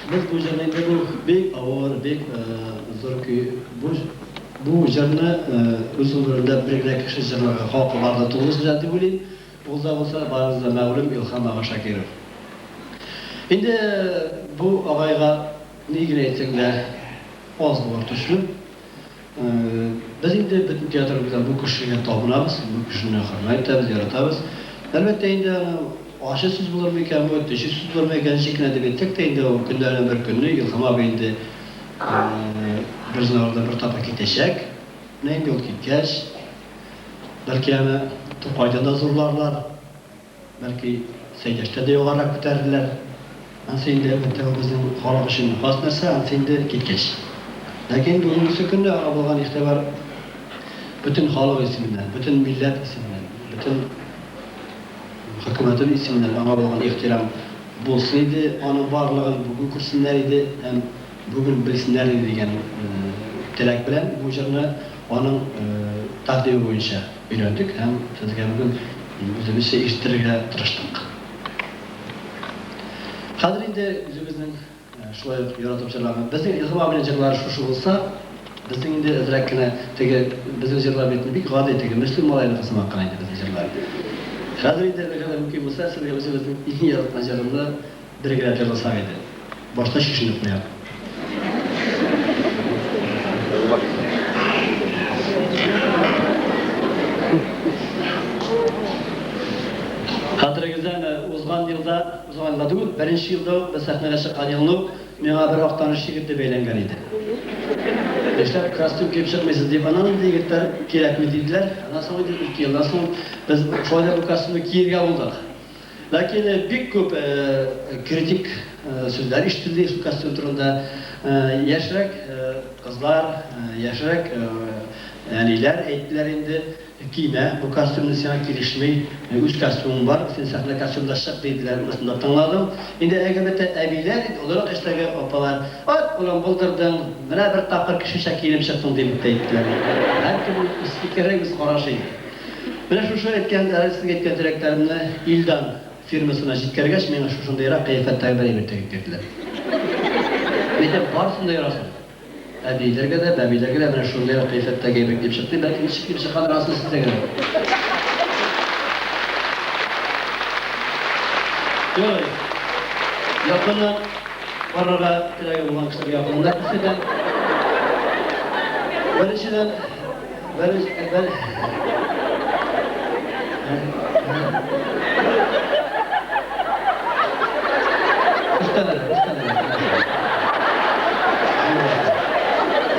Без бу җырны инде бу бик авыр, бик зур көй. Бу бу җырны үз гомерендә бер генә кеше җырларга хакы бар да тулысынча дип уйлыйм. Ул да булса барыгызга мәгълүм Илһам ага Шакиров. Инде бу агайга ни генә әйтсәң дә аз булыр төсле. Без инде бөтен театрыбызда бу кешегә табынабыз, бу кешене хөрмәт итәбез, яратабыз. Әлбәттә инде аны ачы сүз булыр микән бу, төче сүз булыр микән, ничек кенә дип әйтсәк тә инде ул көннәрнең бер көнне Илһам абый инде безнең арада бер тапкыр китәчәк. Менә инде ул киткәч, бәлки аны Тукайдан да зурларлар. Бәлки, Сәйдәштә дә югарырак күтәрерләр. Ансы инде, әлбәттә, ул безнең халык өчен хас нәрсә, ансы инде киткәч. Ләкин бүгенгесе көндә аңа булган игътибар бөтен халык исеменнән, бөтен милләт исеменнән, бөтен хөкүмәтебез исеменнән аңа булган ихтирам булсын иде, аның барлыгын бүген күрсеннәр иде һәм бүген белсеннәр иде дигән теләк белән бу җырны аның тәкъдиме буенча өйрәндек һәм сезгә бүген үзебезчә ишеттерергә тырыштык. Хәзер инде үзебезнең шулай ук яратып җырлаган, безнең Илһам абыйның җырлары шушы булса, безнең инде әзрәк кенә теге безнең җырлар бит бик гади, теге Мөслим малайныкы сымак кына инде безнең җырлар. Хәзер инде әгәр дә мөмкин булса, сезгә үзебезнең иң яраткан җырымны бергәләп җырласак иде. Башта чишенеп куям. Хәтерегездәме, узган елда, узган елда түгел, беренче елда ук без сәхнәгә чыккан елны ук миңа бер Актаныш егете бәйләнгән иде. Нишләп костюм киеп чыкмыйсыз дип, аннан инде егетләр кирәкми диделәр. Аннан соң инде ике елдан соң без шулай да бу костюмны киергә булдык. Ләкин бик күп критик сүзләр ишетелде шул костюм турында. Яшьрәк кызлар, яшьрәк әниләр әйттеләр инде, кимә, бу костюмны сиңа килешми, үз костюмың бар, син сәхнә костюмында чык, диделәр. Монысын да тыңладым. Инде әлбәттә әбиләр, инде олырак яшьтәге апалар, Ат, улым, булдырдың, менә бер тапкыр кешечә киенеп чыктың, дип тә әйттеләр. Һәркемнең үз фикере, үз карашы инде. Менә шушы әйткән, әле сезгә әйткән теләкләремне Илдан фирмасына җиткергәч, миңа шушындыйрак кыяфәттәге бер әйбер тегеп бирделәр. Мин әйтәм, барысын да ярасын. Әбиләргә дә, бәбиләргә дә менә шундыйрак кыяфәттәге әйбер килеп чыкты. Бәлки, ничек килеп чыккандыр, анысын сез дә генә. Ярый. Якыннан карарга теләге булган кешеләргә якыннан күрсәтәм. Беренчедән, Бер, бер. Өстәле, өстәле.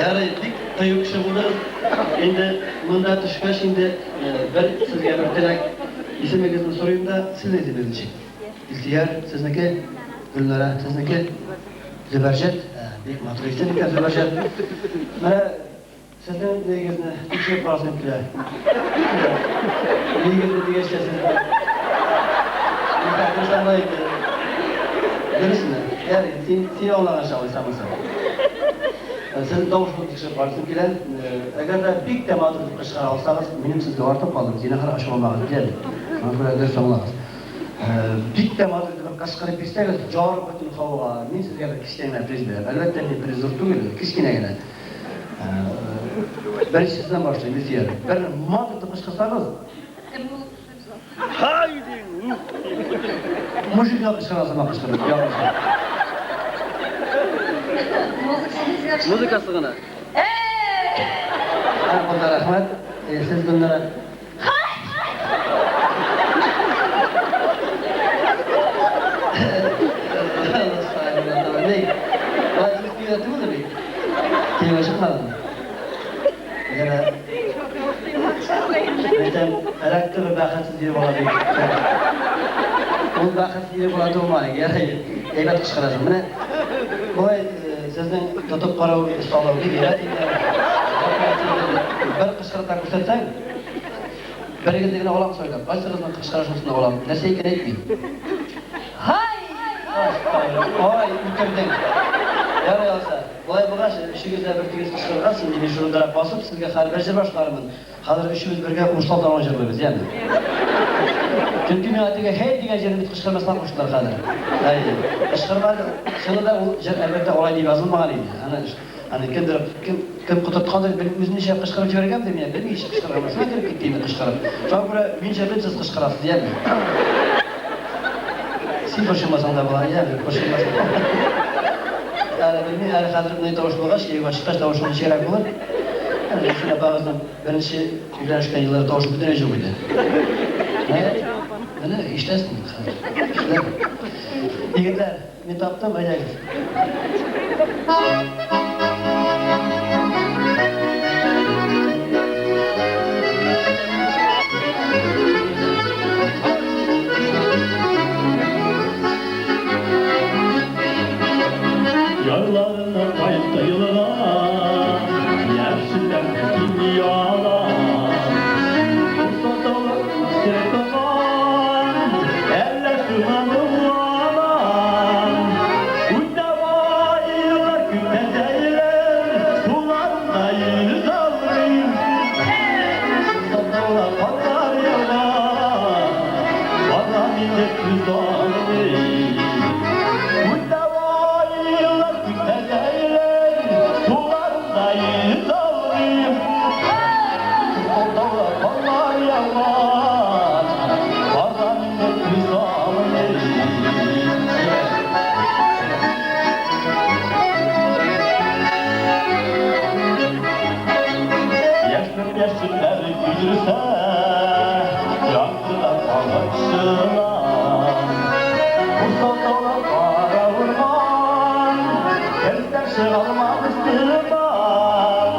Ярый, бик кыю кеше булдыгыз. Инде монда төшкәч инде бер сезгә бер теләк. Исемегезне сорыйм да, сезнең исемегез ничек? Илсөяр, сезнеке? Гөлнара, сезнеке? Зөбәрҗәт. Бик матур исем икән, Зөбәрҗәт. Менә Сезнең нигезне тикшереп карасым килә. Нигезне дигәч тә сезне Дөрес аңлай инде. Дөресме? Ярый, син син аңлаганча алайса булса. Сезнең тавышыгызны тикшереп карасым килә. Әгәр дә бик тә матур итеп кычкыра алсагыз, минем сезгә артып калдым, зинһар ачуланмагыз, диде. Шуңа күрә дөрес аңлагыз. Бик тә матур итеп кычкырып бирсәгез, жарып бөтен һавага, мин сезгә бер кечкенә генә приз бирәм. Әлбәттә, мин приз зур түгел, кечкенә генә. Беренчесеннән башлыйм, Илсөяр. Бер мат итеп кычкырсагыз. Кем булып Һай дим! Мужиклар кычкыра сымак кычкырып, ялгыш. Музыкасы Музыкасы гына. Һәр рәхмәт. Сез Гөлнара. Ул бәхетсез ир бала тумай, ярый, әйбәт кычкырасың. Менә болай сезнең тотып карау осталыгы бик әйбәт инде. Бер кычкырып та күрсәтсәң, Берегезне генә алам сайлап. Кайсыгызның кычкыра шунысын алам. Нәрсә икән әйтмим. Һай! Ай, үтердең. Ярый алса. Болай булгач, өчегез дә бер тигез кычкыргач, инде мин шундарак басып, сезгә хәзер бер җыр башкарырмын. Хәзер өчебез бергә Урсал таңы җырлыйбыз, яме? Чөнки миңа теге һей дигән җырны бит кычкырмаска куштылар хәзер. Әйе. Кычкырмады. Чынында ул җыр әлбәттә алай дип язылмаган иде. Аны аны кемдер кем кем котырткандыр, белмим, үзем ничә кычкырып җибәргәндер, мин белмим ничә кычкырганмын. Шулай кереп китте инде кычкырып. Шуңа күрә мин җырлыйм, сез кычкырасыз, яме. Син борчылмасаң да була, яме, борчылмасаң. Әле белмим, әле хәзер мондый тавыш булгач, кияүгә чыккач тавышың ничегрәк булыр. Әле Гөлсинә апагызның Беренче өйләнешкән елларда тавышы бөтенләй юк иде. Менә, менә ишетәсең инде хәзер. Кешеләр. Егетләр, мин таптым, әйдәгез. Ярларына кайтты елга, Яшелләнде киң ялан. Булса таулар үсә торган, Әллә шуңа моңланам. Үтә байлар, күптән җәелер, Суларында йөзә алмыйм. Булса таулар карлар ява, Барам инде түзә алмыйм. Үтә байлар, күптән җәелер, Суларында йөзә алмыйм. Булса таулар карлар ява, Барам инде түзә алмыйм. Яшьлек яшеннәр көйдерсә, Яңгырлар агачына. Усал таулар, кара урман, Керсәң чыга алмабыз тыман.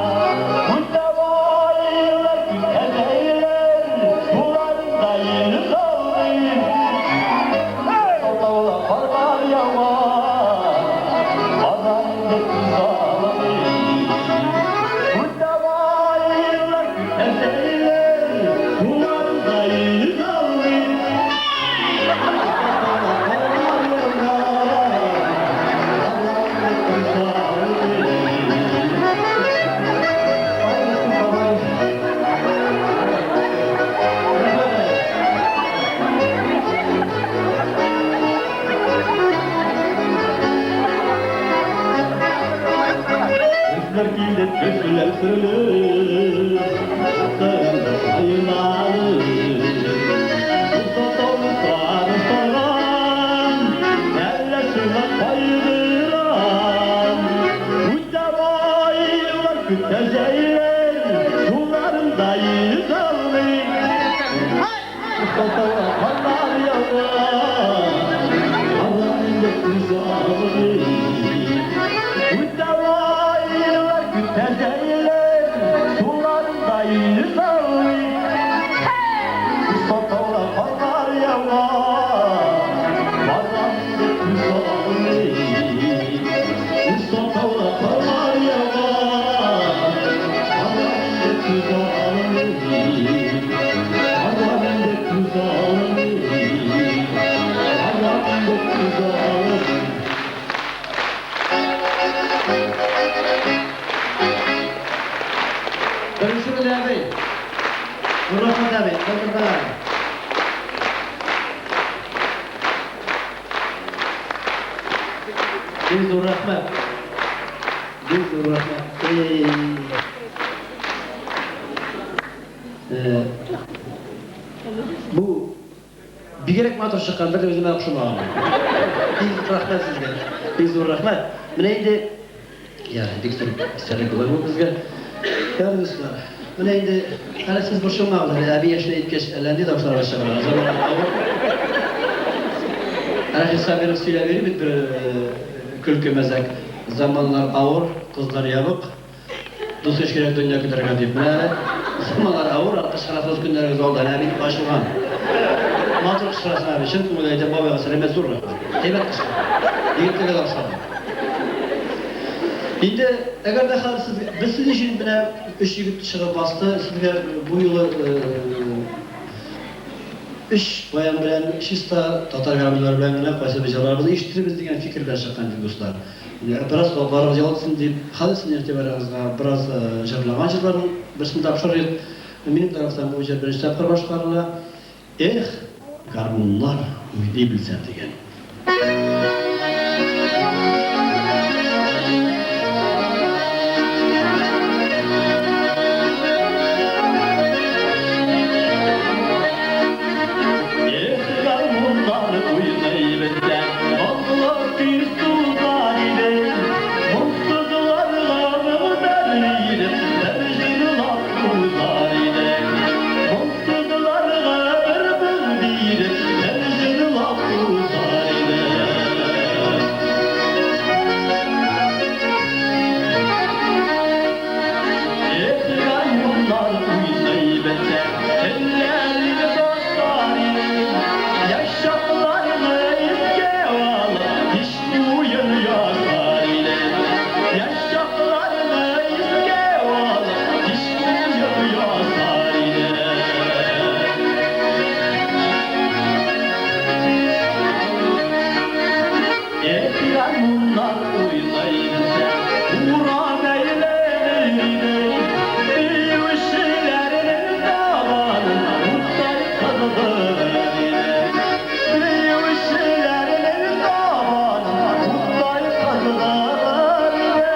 Үтә байлар, күтә җәйләр, Суларында йөзә алмыйм. Усал таулар, карлар ява, Барам инде түзә алмыйм. Үтә байлар, күтә җәйләр, Суларында йөзә алмыйм. Усал таулар, карлар ява, Барам инде түзә алмыйм. Саумысың, бабай. Рәхмәт. Көзләр килде, төшләр сөрелеп, Утларында сайланып. Булса тауны сары сарган, Әллә шуңа кайгырам. Үтә байлар, көтә җәйләр, Суларында йөзә алмыйм. Усал таулар, карлар ява, Барам инде түзә алмыйм. Үтә байлар, көтә җәйләр, Суларында йөзә алмыйм. Усал таулар, карлар ява, Барам инде түзә алмыйм. Усал таулар, карлар ява, Барам инде түзә алмыйм. Барам инде түзә алмыйм. Барам инде түзә алмыйм. Беренче белә әби. Нуррахмәт әби, калдырдылар. Бик зур рәхмәт. Бик зур рәхмәт. Эй. Э, Бу бигрәк матур чыккан, бер дә үземә охшамаган. Бик зур рәхмәт сезгә. Бик зур рәхмәт. Менә инде я, бик зур истәлек була бу безгә. Я, дуслар, менә инде әле сез борчылмагыз, әле әби яшенә җиткәч, әллә нинди тавышларга чыгарга. Заман авыр. Рәшит Сабиров сөйләп йөри бит бер көлке мәзәк. Заманнар авыр, кызлар ябык. Дус иш кирәк дөнья көтәргә дип. Менә әле заманнар авыр, кычкырасыз көннәрегез алда, әнә бит ачылган. Матур кычкырасың әби, чын күңелдән әйтәм, бабайга сәламәт зур рәхмәт. Әйбәт кычкыра. Егетләргә дә охшады. Инде әгәр дә хәзер сез без сезнең өчен менә өч егет чыгып басты, сезгә бу юлы өч баян белән чиста татар гармуннары белән генә кайсы бер җырларыбызны ишеттербез дигән фикер белән чыккан идек, дуслар. Менә бераз колакларыгыз ял итсен дип, хәзер сезнең игътибарыгызга бераз җырлаган җырларның берсен тапшырыйк. Минем тарафтан бу җыр беренче тапкыр башкарыла. Эх! Гармуннар уйный белсәм дигән. Эх, гармуннар уйный белсәм, Моңлы көй сузар идем, Моңсызларга моңнар биреп, Бер җырлап узар идем. Моңсызларга бер моң биреп, Бер җырлап узар идем. Эх, гармуннар уйный белсәм, Телләрне басар идем, Яшь чакларны искә алып, Һич уен ясар идем. Яшь чакларны искә алып, Һич уен ясар идем. Эх, гармуннар уйный белсәм, Урам әйләнер идем, Биючеләрнең табанын Уттай кыздырыр идем. Биючеләрнең табанын Уттай кыздырыр идем.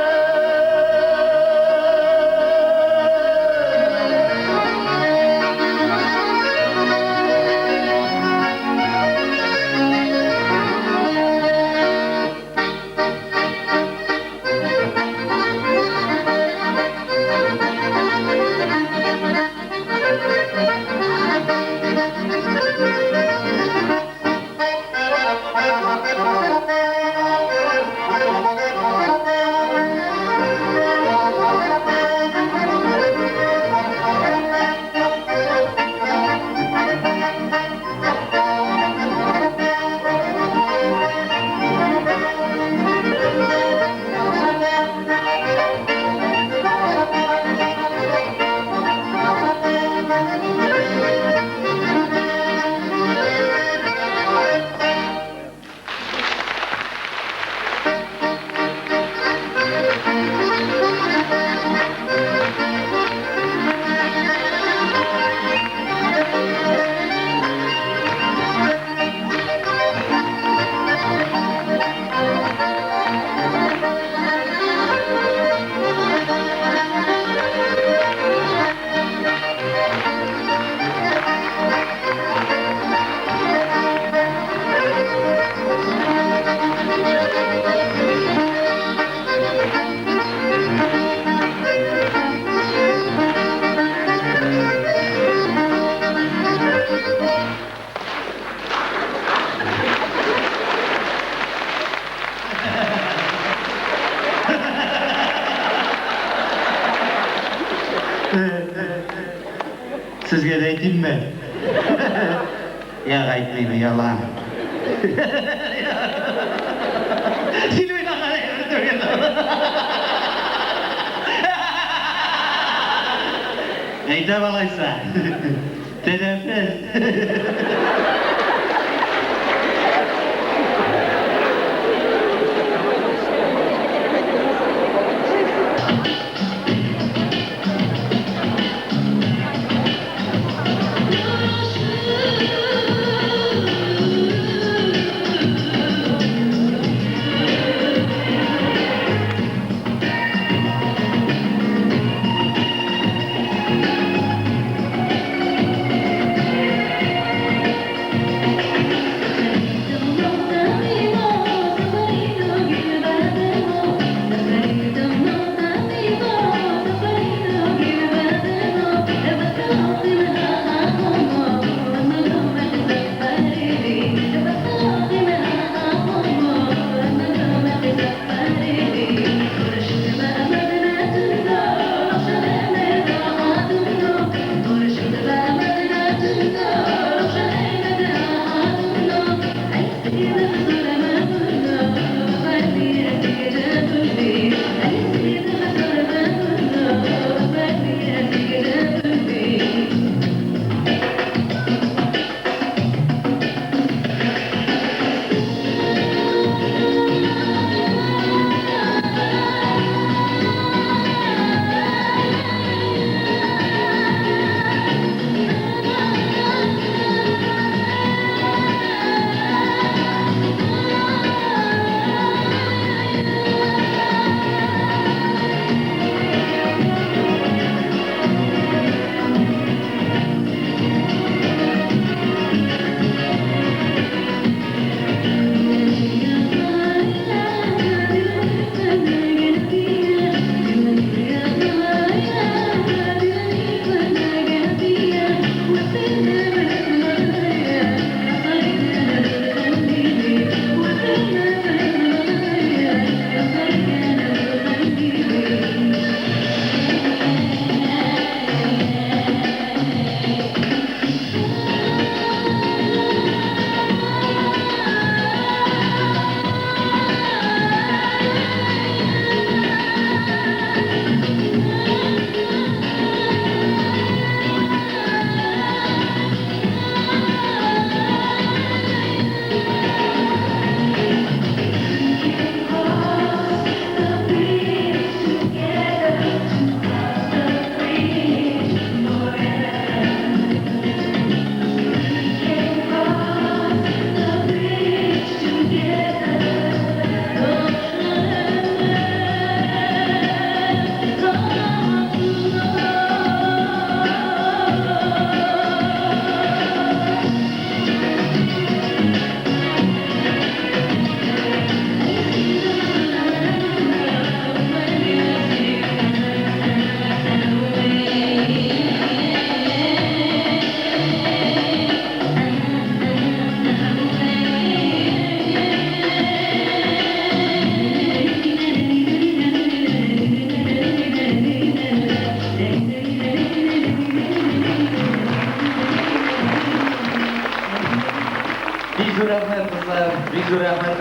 Сезгә дә әйтимме? Юк, әйтмим, оялам. Син уйнаган әйбер түгел. Әйтәм алайса. Тәнәфес.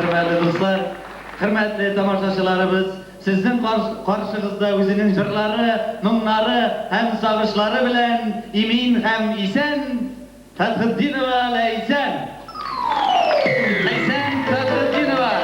Хөрмәтле дуслар, хөрмәтле тамашачыларыбыз, сезнең каршыгызда үзенең җырлары, моңнары һәм сагышлары белән имин һәм исән Фәтхетдинова Ләйсән. Ләйсән Фәтхетдинова.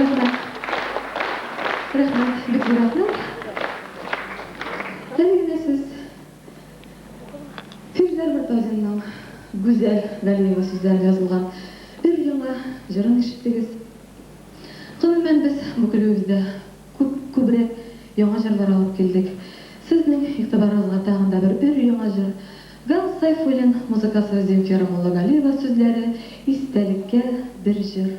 Рәхмәт. Рәхмәт, бик зур рәхмәт. Әле генә сез Фирзәр Мортазинның Гүзәл Галиева сүзләренә язылган өр-яңа җырын ишеттегез. Гомумән, без бу көлүебездә күп күбрәк яңа җырлар алып килдек. Сезнең игътибарыгызга тагын да бер өр-яңа җыр. Ганс Сайфуллин музыкасы, Земфира Муллагалиева сүзләре, истәлеккә бер җыр.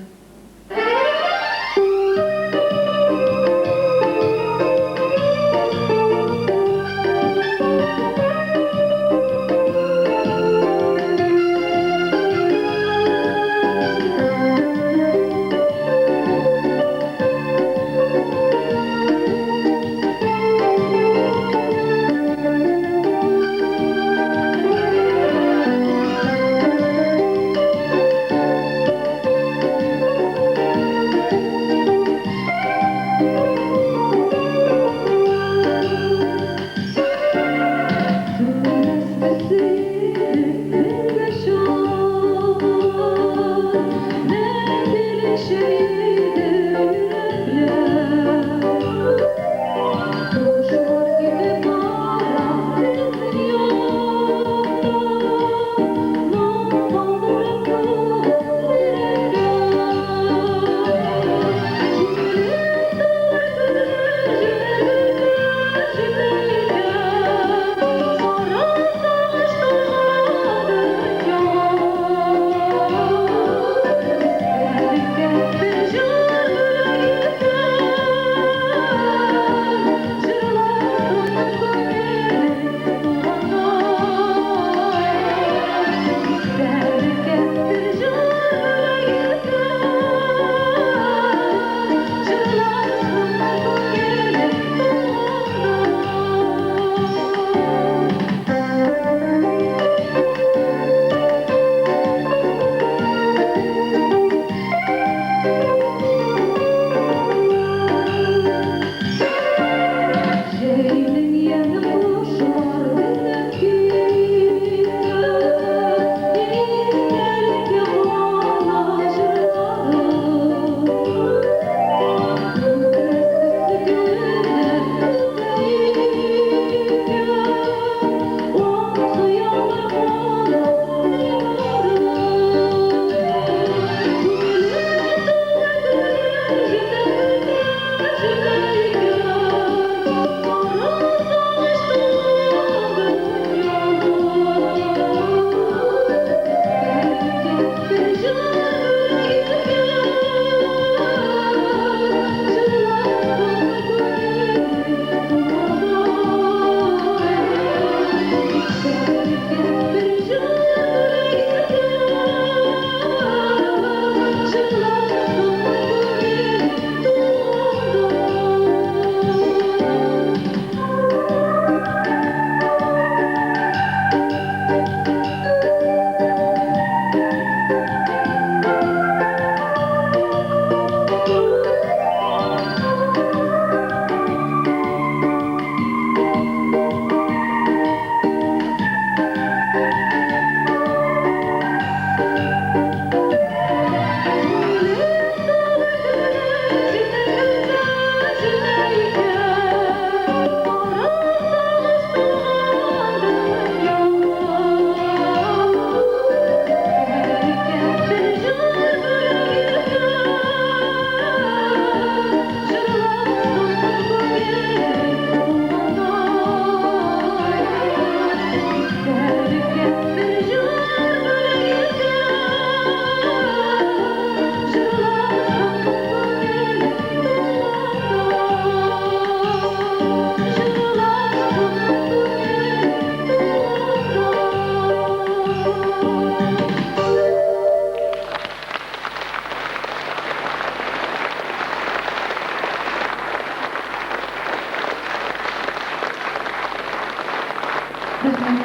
Рәхмәт.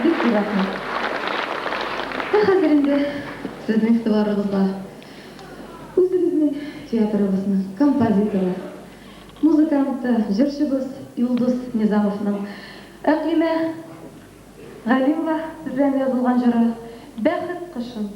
Бик зур рәхмәт. Ә хәзер инде сезнең игътибарыгызга үзебезнең театрыбызның композиторы, музыканты, җырчыбыз Юлдыз Низамовның Әкълимә Галимова белән язылган җыры Бәхет кошым.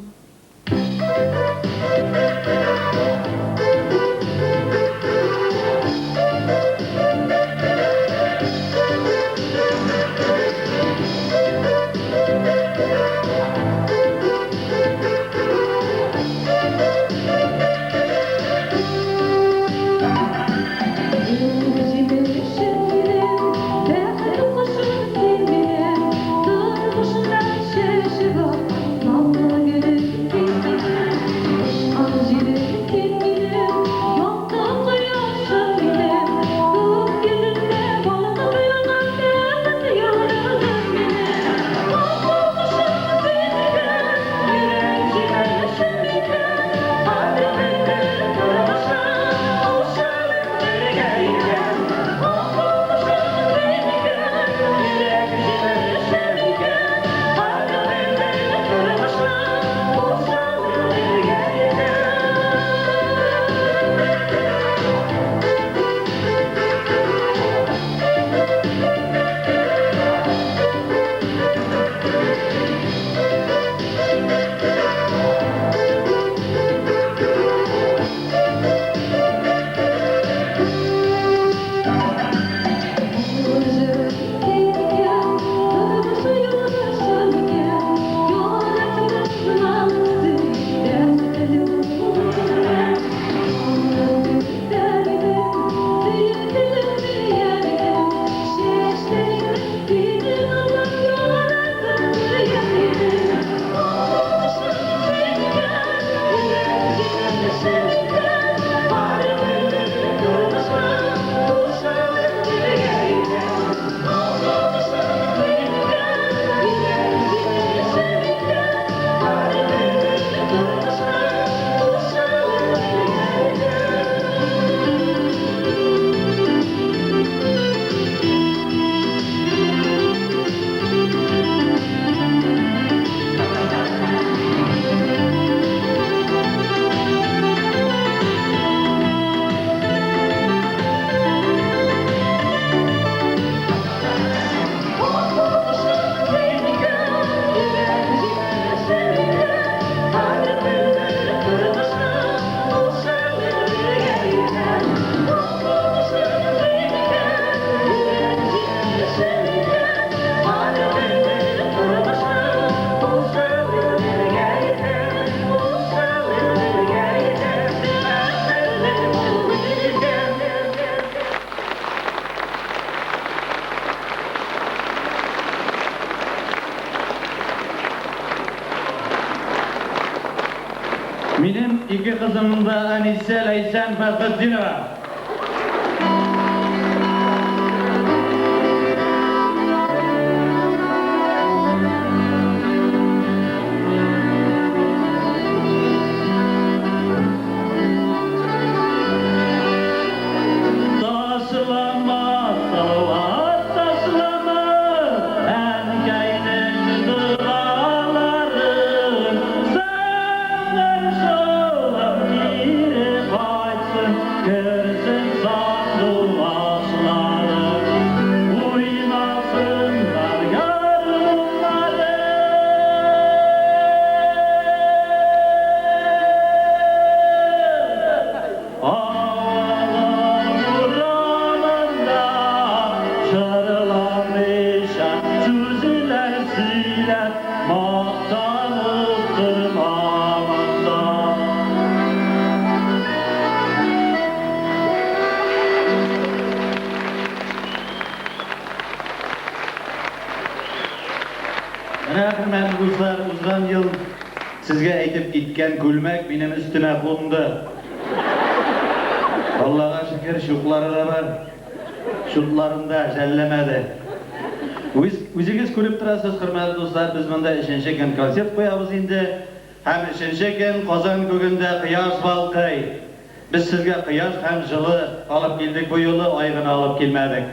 Минем ике кызымның да әнисе Ләйсән Фәсхетдинова. Ташлама, Салават, ташлама, әнкәйнең догаларын. Сәннән шулап кире кайтсын, керсен сандугачлары. Уйнасыннар гармуннары. Авылым урамында җырламыйча, сүзләр сөйләп, мактанып торма монда. Менә, хөрмәтле дуслар, узган ел сезгә әйтеп киткән күлмәк минем өстемә кунды. Аллага шөкер, чуклары да бар. Чутларын да жәлләмәде. Үз, үзегез күреп торасыз, хөрмәтле дуслар, без монда өченче көн концерт куябыз инде. Һәм өченче көн Казан күгендә кояш балкый. Без сезгә кояш һәм җылы алып килдек бу юлы, ай гына алып килмәдек.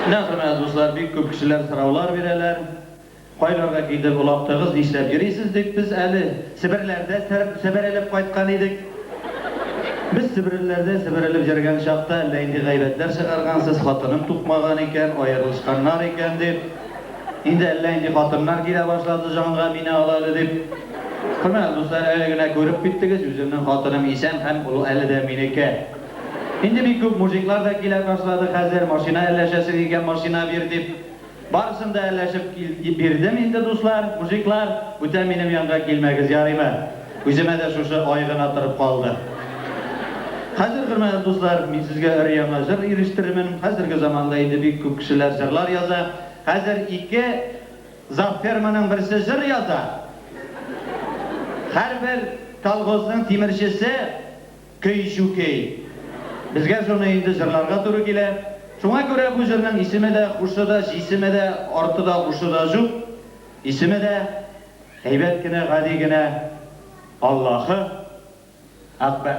Менә, хөрмәтле дуслар, бик күп кешеләр сораулар бирәләр. Кайларга китеп олактыгыз, нишләп йөрисез дип, без әле Себерләрдә себерелеп кайткан идек. Без Себерләрдә себерелеп йөргән чакта әллә инде гайбәтләр чыгаргансыз, хатыным тукмаган икән, аерылышканнар икән дип. Инде әллә инде хатыннар килә башлады җанга, мине ал әле дип. Хөрмәтле дуслар, әле генә күреп киттегез, үземнең хатыным исән һәм ул әле дә минеке. Инде бик күп мужиклар да килә башлады хәзер, машина әлләшәсең икән, машина бир дип. Барысын да әлләшеп бирдем инде, дуслар, мужиклар, бүтән минем янга килмәгез, ярыймы? Үземә дә шушы ай гына торып калды. Хәзер, хөрмәтле дуслар, мин сезгә өр-яңа җыр ирештерермен. Хәзерге заманда инде бик күп кешеләр җырлар яза. Хәзер ике завферманың берсе җыр яза. Һәрбер колхозның тимерчесе Көй чүкей. Безгә шуны инде җырларга туры килә. Шуңа күрә бу җырның исеме дә, хушы да, җисеме дә, арты да, ушы да җук. Исеме дә әйбәт кенә, гади генә, Аллаһы Әкбәр.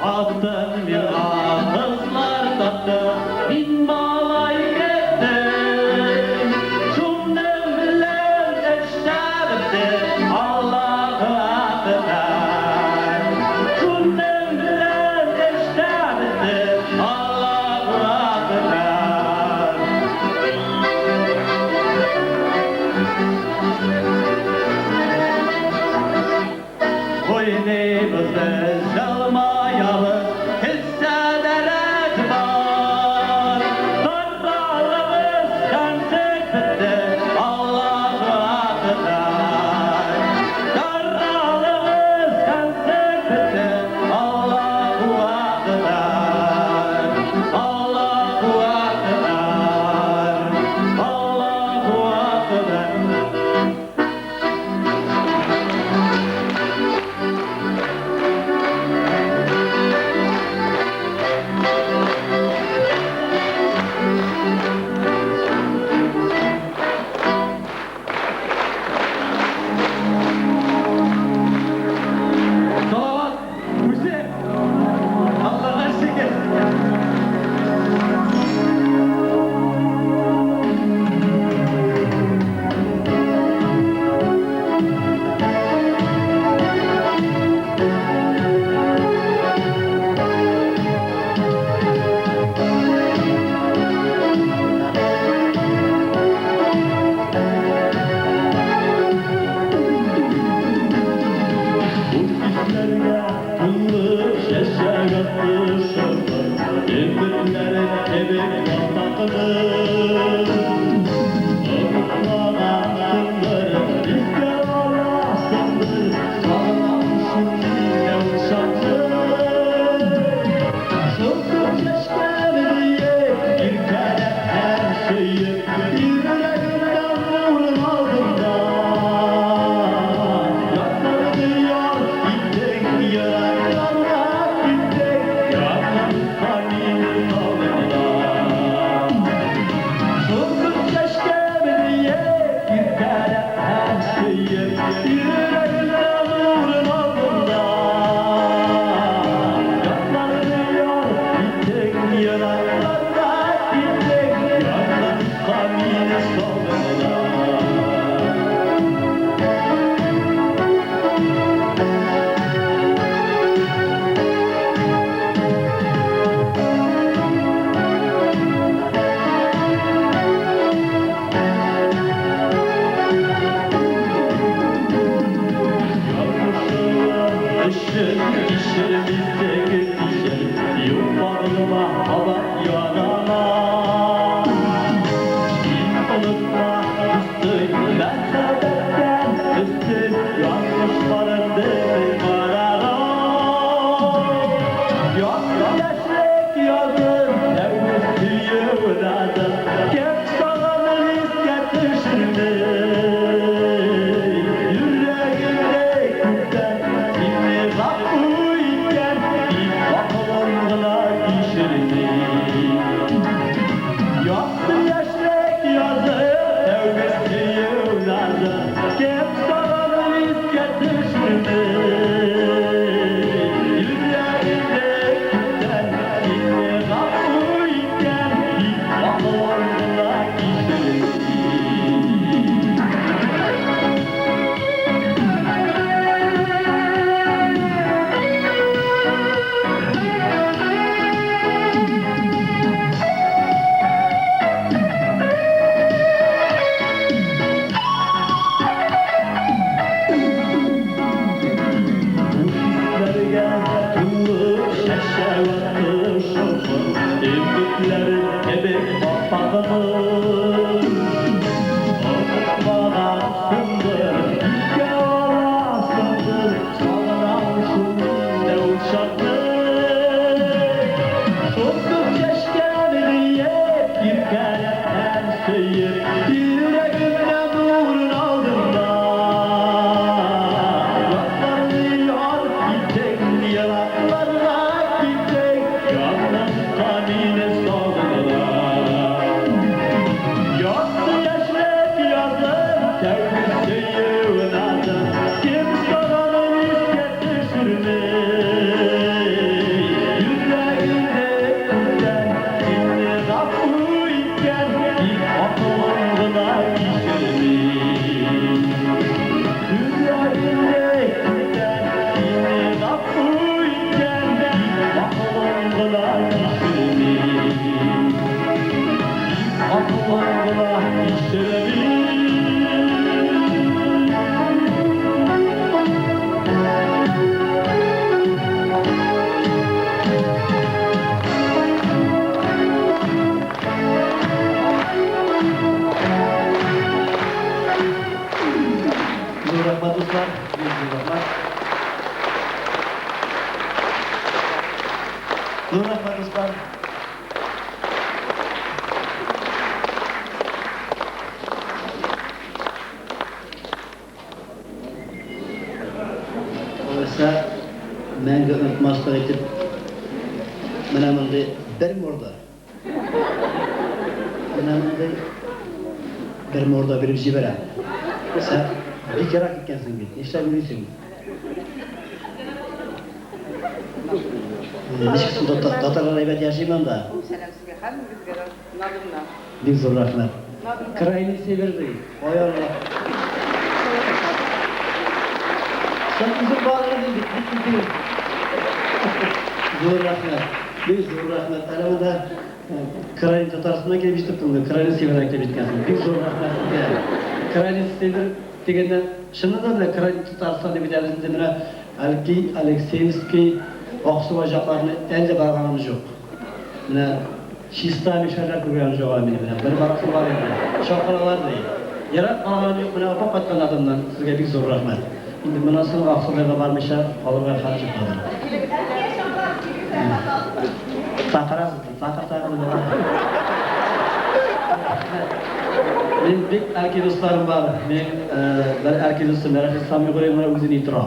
Аттым миңа кызлар тапты, мин малай көттем. Шуның белән эш тә бетте, Аллаһу Әкбәр. Шуның белән эш тә бетте, Аллаһу Әкбәр. Уйныйбыз без, елмаябыз, кесәдә рәт бар. Таралабыз, концерт бетте, Аллаһу Әкбәр. Таралабыз, концерт бетте, Аллаһу Әкбәр. Аллаһу Әкбәр. Аллаһу Әкбәр. Салават үзе Аллага шөкер. Бу хисләргә тулы чәчәк атты шырлар, Өметләрем кебек ватакны. Онытмагансыңдыр, искә аласыңдыр, Сагынам шундый нәү чакны. Шылтыр чәчкәм диеп, иркәләп һәм сөеп, Йөрәгемдә урын алдың да. Ятларны яр иттең, еракларга киттең, Якынлыкка мине салдың да. Шылтыр чәчкәм диеп, иркәләп һәм сөеп, Йөрәгемдә урын алдың да. Ятларны яр иттең, еракларга киттең, Якынлыкка мине салдың да. Язмышым өчен кичер мизгел кичер, Юк-барыма кабат янама. Син онытма, дустым, мәхәббәттән өстен Язмышларын безнең караган. Якты яшьлек язым, тәүге сөю назым, Кем сагыныр искә Бик зур рәхмәт. Зур рәхмәт, дуслар. Алайса, мәңге онытмаслык итеп, менә мондый бер морда. Менә мондый бер морда биреп җибәрәм. Сән бик ерак киткәнсең бит. Нишләп йөрисең? Ничек соң татарлар әйбәт яши монда? Сәлам сезгә, һәммәгезгә дә Надымнан. Бик зур рәхмәт. Крайний север ди. Ой Алла. Син үзең бар идең бит, бик бит. Зур рәхмәт. Бик зур рәхмәт. Әле монда Крайний Татарстаннан килеп җитеп инде, Крайний Севердан килеп җиткәнсең. Бик зур рәхмәт сезгә. Крайний Север дигәндә, чыннан да менә Крайний Татарстан дип әйтәбез инде менә Әлки, Алексеевский, Аксубай якларына әле барганым юк. Менә чиста мишәрләр күргәнем юк әле минем менә. Бер барасым бар инде. Чакыралар ди. Ерак барганым юк, менә апа кайткан адымнан. Сезгә бик зур рәхмәт. Инде моннан соң Аксубайга бармыйча калырга хәл юк хәзер. Чакырасыз, чакырсагыз була. Мин бик Әлки дусларым бар. Мин бер Әлки дустым Рәшит Самигуллин менә үзе ни тора.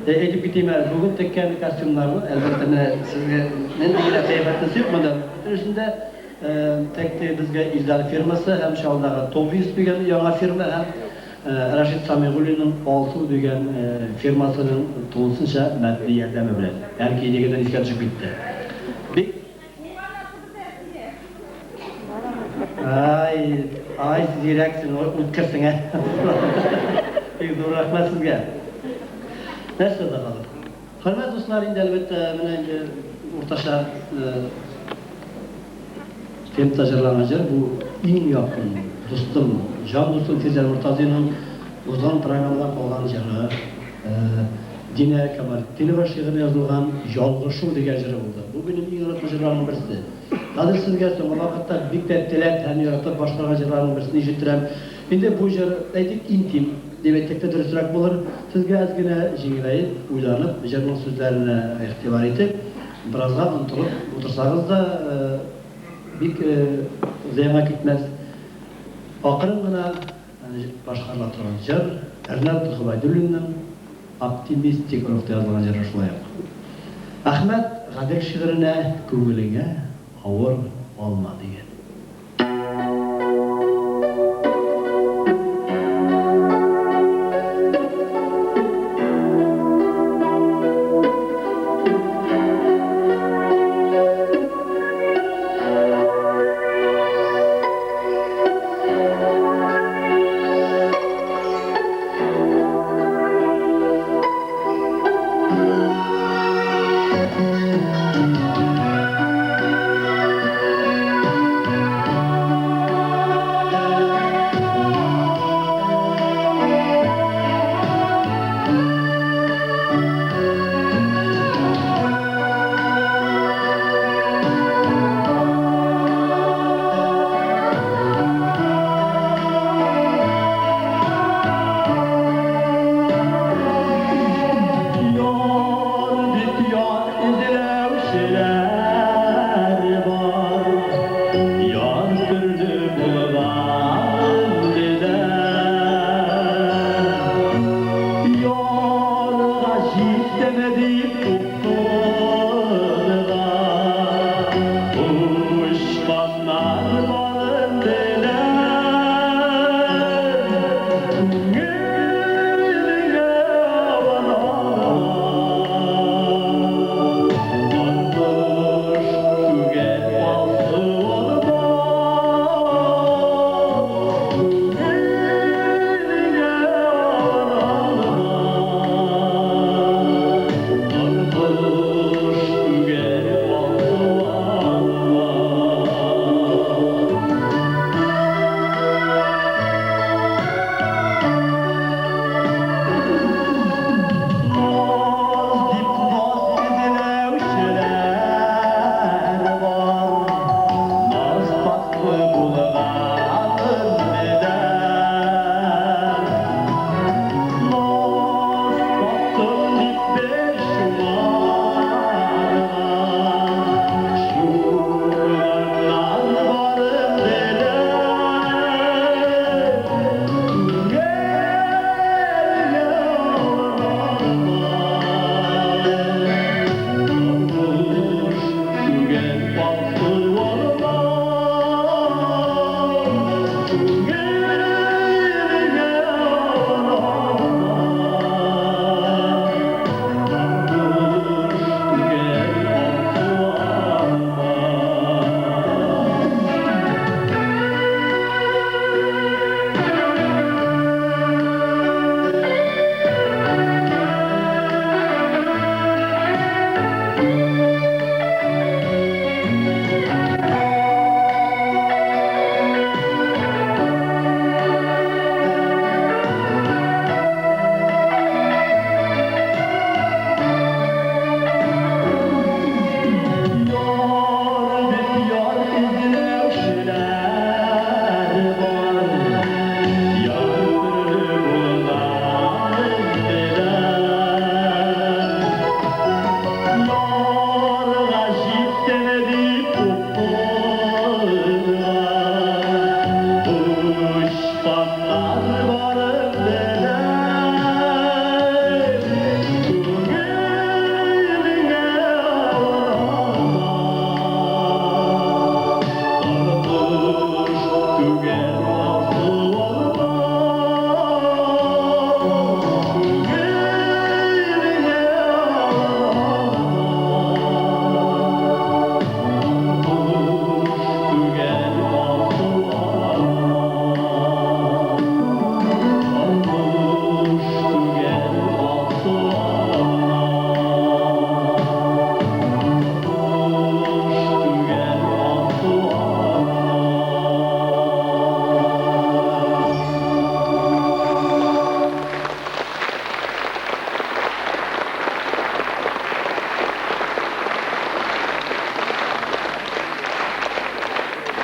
Әйтеп китим әле, бүген теккән костюмнарны, әлбәттә, менә сезгә нинди генә кыяфәтнесе юк монда. Бөтенесендә текте безгә Илдар фирмасы һәм Чаллыдагы Товис дигән яңа фирма һәм Рәшит Самигуллинның Алсу дигән фирмасының тулысынча матди ярдәме белән. Әлки дигәннән искә төшеп китте. Бик Ай, ай, зирәксең, үткерсең, ә. Бик зур рәхмәт сезгә. Нәрсә дә хәзер. Хөрмәтле дуслар, инде әлбәттә, менә инде уртача темпта җырланган җыр бу иң якын дустым, җан дустым Фирзәр Мортазиның узган программадан калган җыры. Динә Камалетдинова шигыренә язылган Ялгышу дигән җыры булды. Бу минем иң яраткан җырларымның берсе. Хәзер сезгә соңгы вакытта бик тә теләп һәм яратып башкарган җырларымның берсен ишеттерәм. Инде бу җыр, әйтик, интим дип әйтсәк тә дөресрәк булыр. Сезгә әз генә җиңеләеп, уйланып, җырның сүзләренә игътибар итеп, беразга онытылып утырсагыз да бик зыянга китмәс. Акрын гына башкарыла торган җыр, Ренат Гобәйдуллинның оптимистик рухта язылган җыры шулай ук. Әхмәт Гадел шигыренә Күңелеңә авыр алма дигән.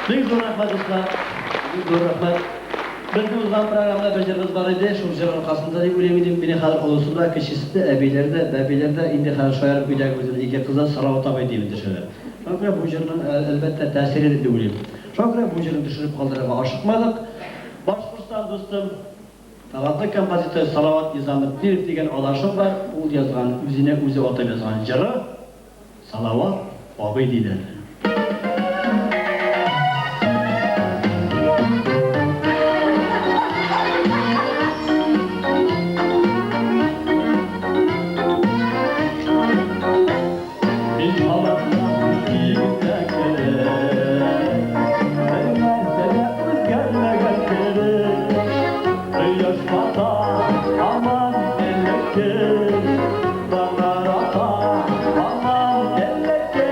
Бик зур рәхмәт, дуслар. Бик зур рәхмәт. Безнең узган программада бер җырыбыз бар иде, шул җыр аркасында дип уйлыйм инде, мине хәзер олысы да, кечесе дә, әбиләр дә, бәбиләр дә, инде хәзер шаярып өйдәге үземнең ике кыз да Салават абый дип эндәшәләр. Шуңа күрә бу җырның, әлбәттә, тәэсире дип уйлыйм. Шуңа күрә бу җырны төшереп калдырырга ашыкмадык. Башкортстан дустым, талантлы композитор Салават Низаметдинов дигән адашым бар, ул язган, үзенә үзе атап язган җыры Салават абый диләр. Мин һаман да үземдә кебек, Бер нәрсә дә үзгәрмәгән кебек. Кояш бата, һаман элекке, Таңнар ата, һаман элекке.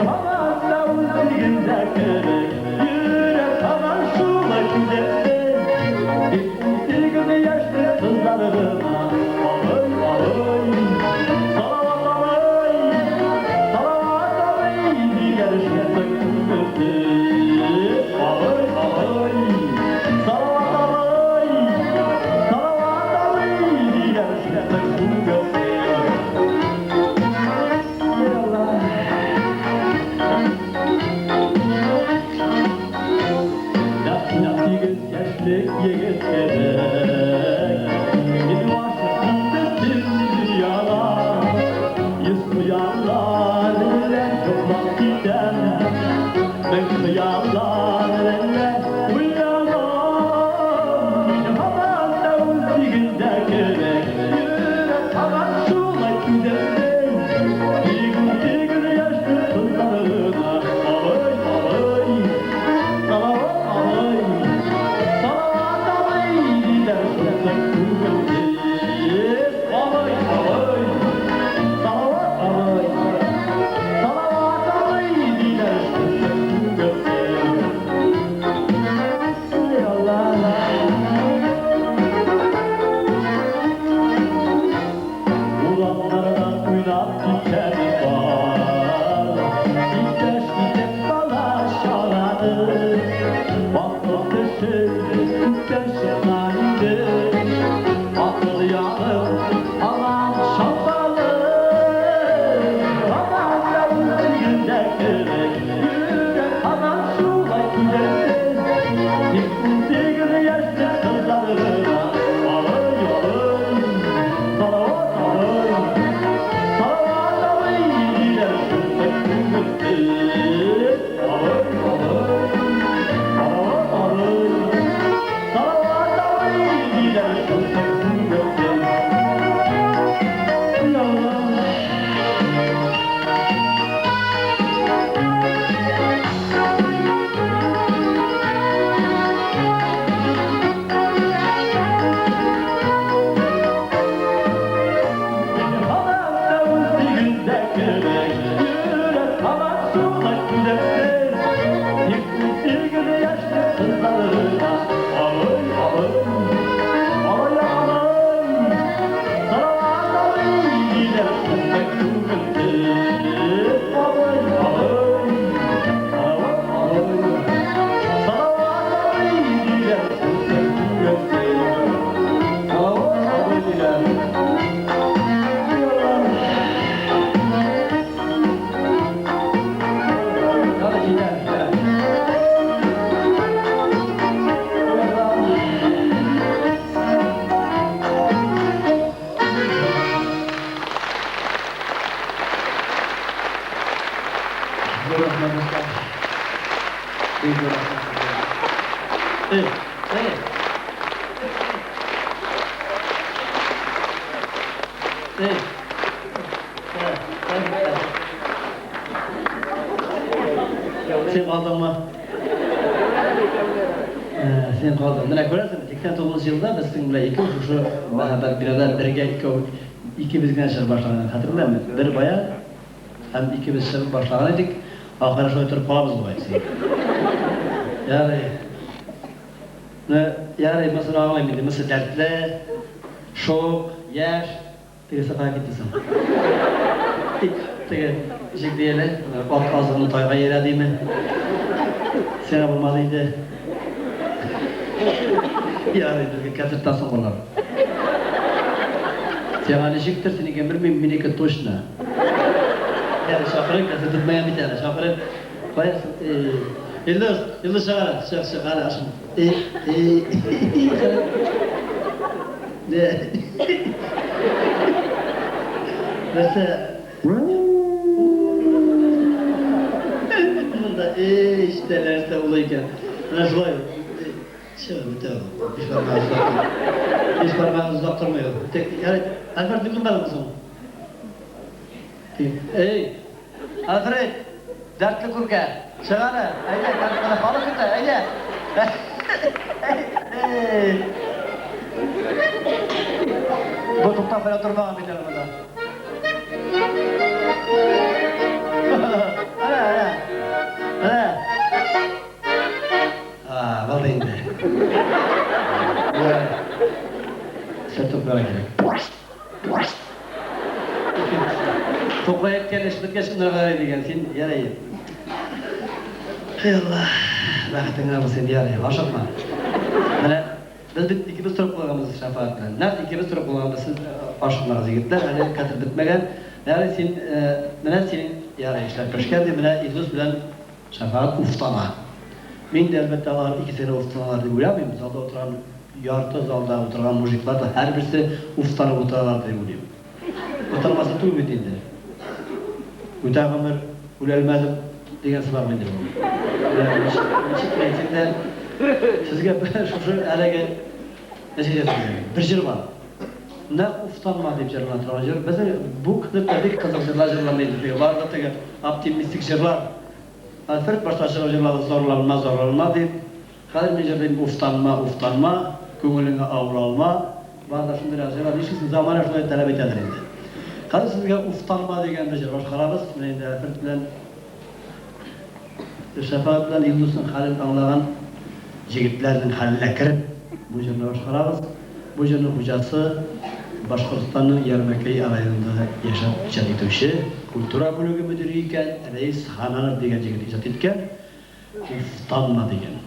Һаман да үзлегендә кебек, Йөрәк һаман шулай түземле. Тик 18 яшьлек кызлар гына, Абый, абый, Салават абый, Салават абый, диләр шулай күңелсез. Абый, абый, Салават абый, Салават абый, диләр шулай күңелсез. Эй Алла. Нәкъ 18 яшьлек егет кебек, Мин гашыйкмын бөтен дөньяга. Йөз куяннар белән йоклап китәм, Мең хыяллар белән уянам. Мин һаман да 18-дә кебек, Йөрәк һаман шулай түземле. Тик 18 яшьлек кызлар гына, Абый, абый, Салават абый, Салават абый, диләр шулай күңелсез. Абый, абый, Салават абый, Салават абый, диләр шулай күңелсез. Эй Алла. Урамнарда уйнап киткән бар, Иптәш итеп бала чаганы. Вакыт төшеп, күктән чыккан иде, Акыл ягып, һаман шатланып. Һаман да 18-дә кебек, Йөрәк һаман шулай түземле. Тик 18 яшьлек кызлар гына, Абый, абый, Салават абый, Салават абый, диләр шулай күңелсез. Абый, абый, Салават абый, Салават абый, диләр шулай күңелсез. Эй Алла. Мин һаман да 18-дә кебек, Йөрәк һаман шулай түземле. Тик 18 яшьлек кызлар гына, Абый, абый, абый, абый, Салават абый, диләр шулай күңелсез. Абый, абый, Салават абый, Салават абый, диләр шулай күңелсез. Салават абый, диләр. Эй Алла. Hadi җитәр, җитәр. Эй Алла. Зур рәхмәт, дуслар. Бик зур рәхмәт сезгә. Эй, эй. Эй. Эй, эй. Син калдыңмы? Син калдың. Менә күрәсеңме, 89 елда без синең белән икәү шушы мәһабәт бинада бергә икәү икебез генә чыгып башлаган идек. Хәтерләме? Бер баян һәм икебез чыгып башлаган идек. Ахыры шулай торып калабыз бугай. Ярый. Менә ярый, монысын аңлыйм инде. Монысы дәртле, шук, яшь. Тегесе кая китте соң? Тик теге ничек ди әле, ат азыгын тайга иярә диме? Сиңа булмады инде. Ярый, безгә концерттан соң булыр. Сиңа ничектер, синекен белмим, минеке точно. Әле чакырыйк, концерт бетмәгән бит әле, чакырыйк. Кая соң? Илдус, Илдус чыгара, чык, чык, әле ашын. Нәрсә? Монда эчтә нәрсә була икән? Менә шулай. Чыгып үтә ул. Биш бармагы озак тормый. Биш бармагы озак тормый ул. Тик, ярый, Альфред, ни күрмәдеңме соң? Эй, Альфред, дәртле күркә, чык әле, әйдә, концертта халык көтә, әйдә. Эй. Бу туктап кына тормаган бит әле монда. Әнә, әнә. Әнә. А, булды инде. Сөртеп куярга кирәк. Тукай әйткән эш беткәч кенә дигән, син ярый. Эй Алла, бәхетең генә булсын, ярый, ашыкма. Менә без бит икебез торып калганбыз Шәфәгать белән. Нәкъ икебез торып калганбыз, сез ашыкмагыз, егетләр, әле концерт бетмәгән. Ярый, син, менә синең, ярый, эшләр пешкән ди, менә Илдус белән Шәфәгать уфтана. Мин дә, әлбәттә, алар икесе генә уфтаналар дип уйламыйм, залда утырган, ярты залда утырган мужиклар да һәрберсе уфтанып утыралар дип уйлыйм. Утырмаса түгел бит инде. Үтә гомер, үләлмәдем дигән сымак инде бу. Менә ничек, ничек кенә әйтсәң дә, сезгә шушы әлеге, нәрсә әйтәсем килә, бер җыр бар. Нәкъ уфтанма дип җырлана торган җыр. Безнең бу клипта бик кызык җырлар җырланды инде. Теге бары да теге оптимистик җырлар. Альфред башта чыгып җырлады Зарланма, зарланма дип. Хәзер мин җырлыйм Уфтанма, уфтанма, күңелеңә авыр алма. Бар да шундыйрак җырлар. Нишлисең, замана шулай таләп итәдер инде. Хәзер сезгә Уфтанма дигән бер җыр башкарабыз. Менә инде Альфред белән Шәфәгать белән Илдусның хәлен аңлаган җегетләрнең хәленә кереп, бу җырны башкарабыз. Бу җырның хуҗасы, Башкортстанның Ярмәкәй районында яшәп иҗат итүче, культура бүлеге мөдире икән, Рәис Хананов дигән җегет иҗат иткән Уфтанма дигән.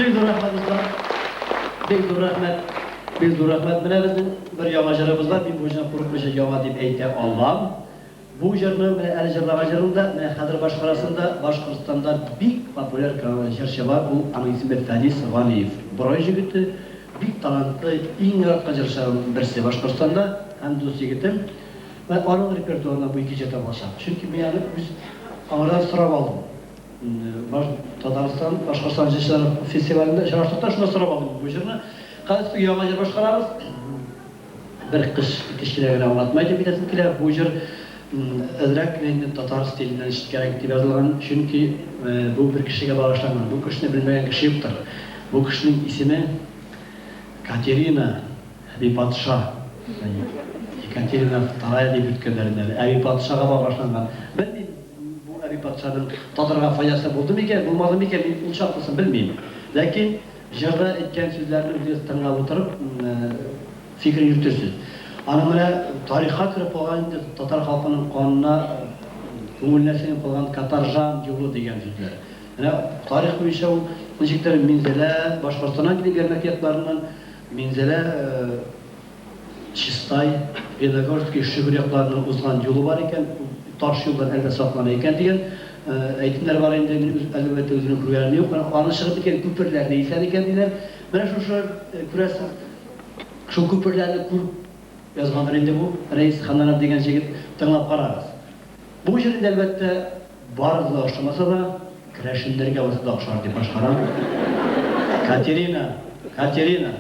Бик зур рәхмәт, дуслар. Бик зур рәхмәт. Бик зур рәхмәт. Менә безнең бер яңа җырыбыз бар. Мин бу җырны курыкмыйча яңа дип әйтә алам. Бу җырны менә әле җырлаган җырым да, менә хәзер башкарасын да Башкортстанда бик популяр җырчы бар. Ул аның исеме Фәнис Ганиев. Борай җегете, бик талантлы, иң яраткан җырчыларның берсе Башкортстанда һәм дус егетем. Вә аның репертуарына бу ике җыр табылачак. Чөнки мин аны үз аңардан сорап алдым. Баш Татарстан, Башкортстан җырчылары фестивалендә очраштык та, шунда сорап алдым бу җырны. Хәзер без яңа җыр башкарабыз. Бер кыш кечкенә генә аңлатма әйтеп китәсем килә. Бу җыр әзрәк кенә инде татар стиленнән читкәрәк дип язылган, чөнки бу бер кешегә багышланган. Бу кешене белмәгән кеше юктыр. Бу кешенең исеме Катерина Әби патша. Екатерина Вторая дип йөрткәннәр инде әле. Әби патшага багышланган. Белмим, бу әби патшаның татарга файдасы булды микән, булмады микән, мин ул чаклысын белмим. Ләкин җырда әйткән сүзләрне үзегез тыңлап утырып, фикер йөртерсез. Аның менә тарихка кереп калган инде татар халкының канына, күңеленә сеңеп калган каторжан юлы дигән сүзләр. Менә тарих буенча ул ничектер Минзәлә, Башкортстаннан килеп Ярмәк якларыннан Минзәлә, Чистай, Леногорский, Шөгер якларының узган юлы бар икән, таш юлдан әле дә саклана икән дигән әйтемнәр бар инде. Мин үз, әлбәттә, үземнең күргәнем юк. Менә аны чыгып киткән күперләр дә исән икән диләр. Менә шушы, күрәсең, шул күперләрне күреп язгандыр инде бу Рәис Ханнанов дигән җегет. Тыңлап карагыз. Бу җыр инде, әлбәттә, барыгызга да ошамаса да, керәшеннәргә булса да охшар дип башкарам. Катерина! Катерина!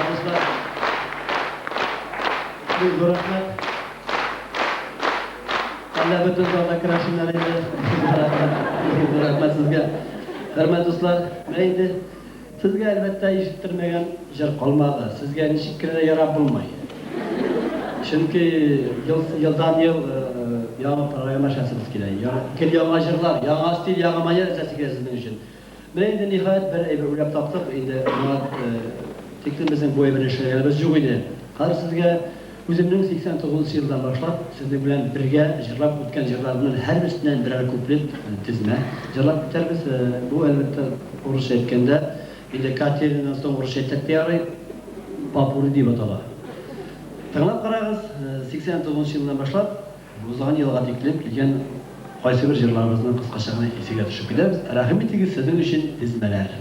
Дуслар, бик зур рәхмәт. Әллә бөтен залда керәшеннәр инде. Бик зур рәхмәт сезгә. Хөрмәтле дуслар, менә инде сезгә әлбәттә ишеттермәгән җыр калмады. Сезгә ничек кенә дә ярап булмый. Чөнки ел, елдан ел яңа программа эшләсебез килә. Гел яңа җырлар, яңа стиль, яңа манера эшләсе килә сезнең өчен. Менә инде ниһаять бер әйбер уйлап таптык, инде моңа тиклем безнең бу әйберне эшләгәнебез юк иде. Хәзер сезгә үземнең 89 нчы елдан башлап сезнең белән бергә җырлап үткән җырларымның һәрберсеннән берәр куплет, тезмә җырлап китәрбез. Бу, әлбәттә, урысча әйткәндә, инде Катеринадан соң урысча әйтсәк тә ярый, попурри дип атала. Тыңлап карагыз, 89 нчы елдан башлап Узган елга тиклем килгән кайсыбер җырларыбызны кыскача гына исегә төшеп китәбез. Рәхим итегез, сезнең өчен тезмәләр.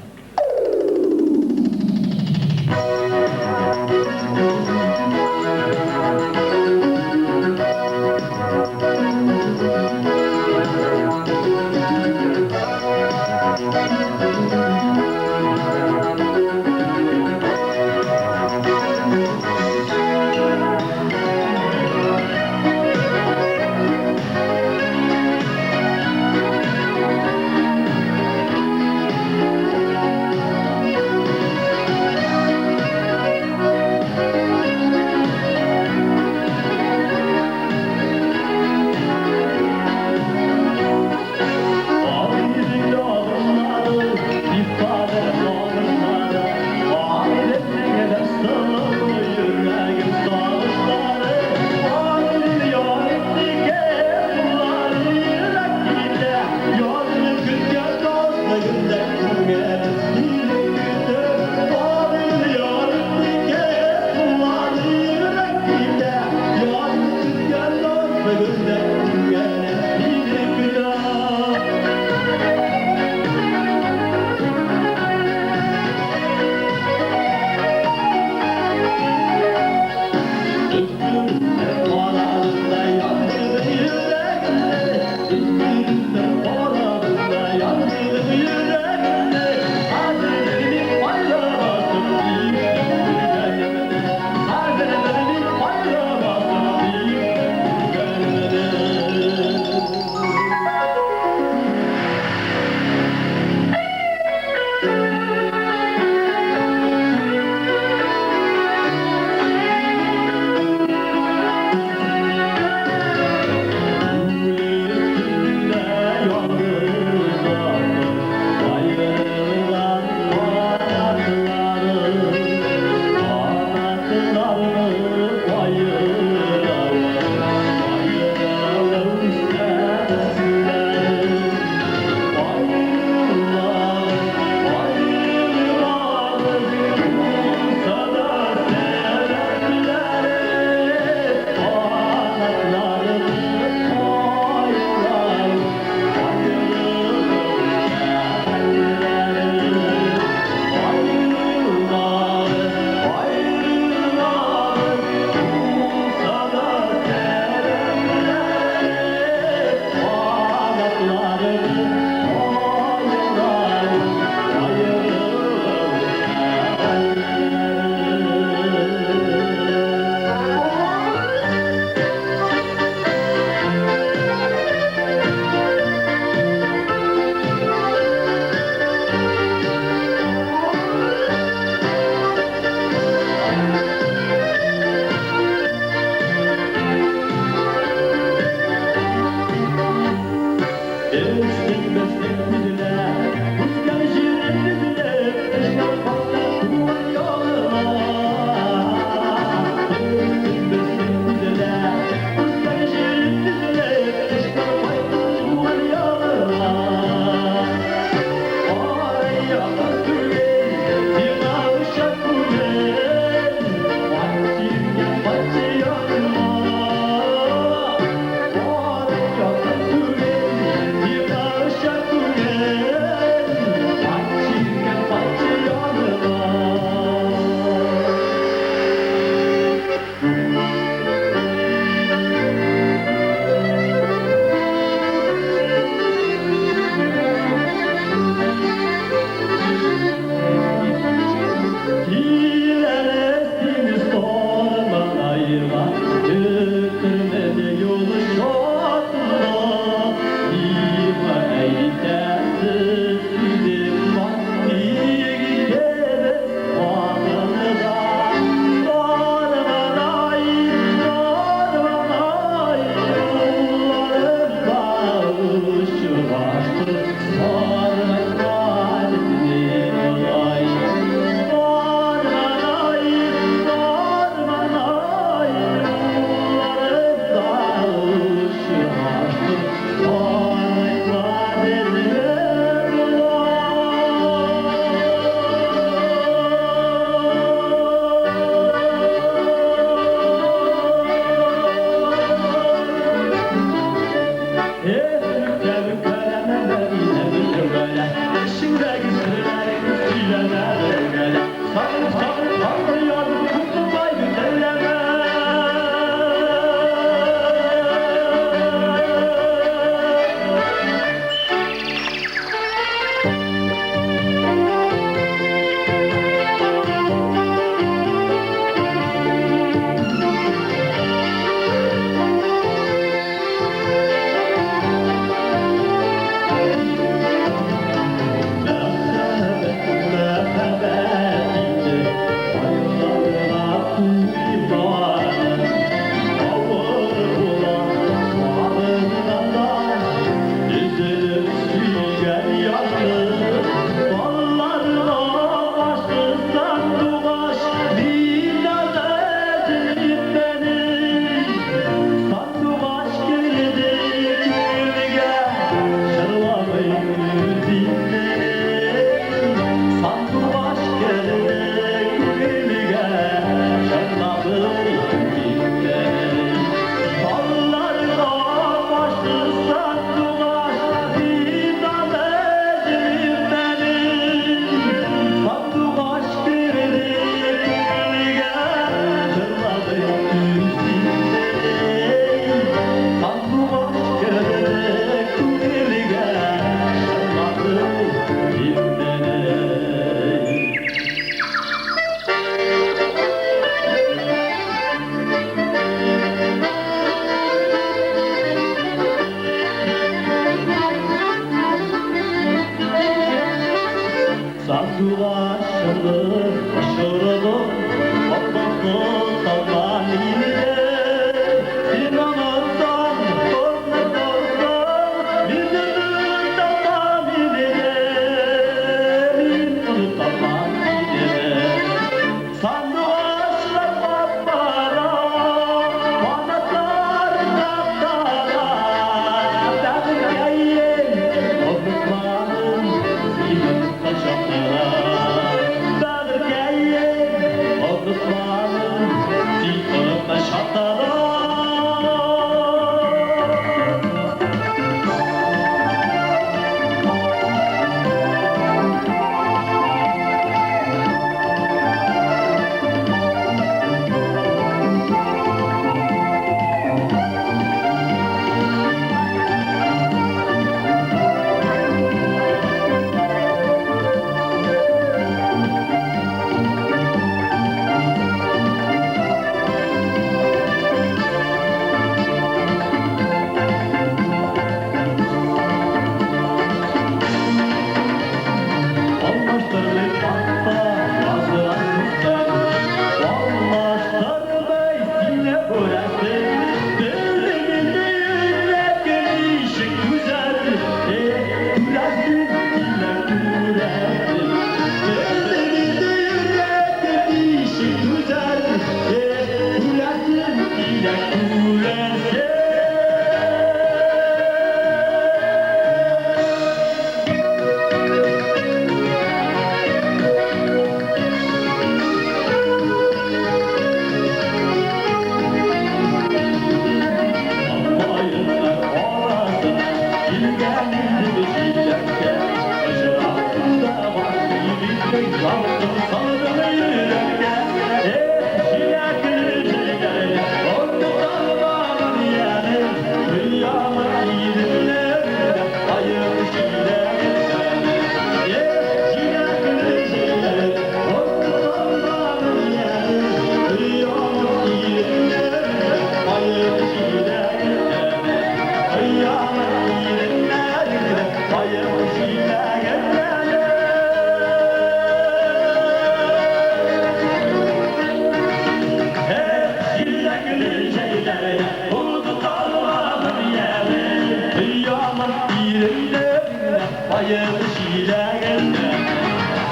Каен җиләгендә.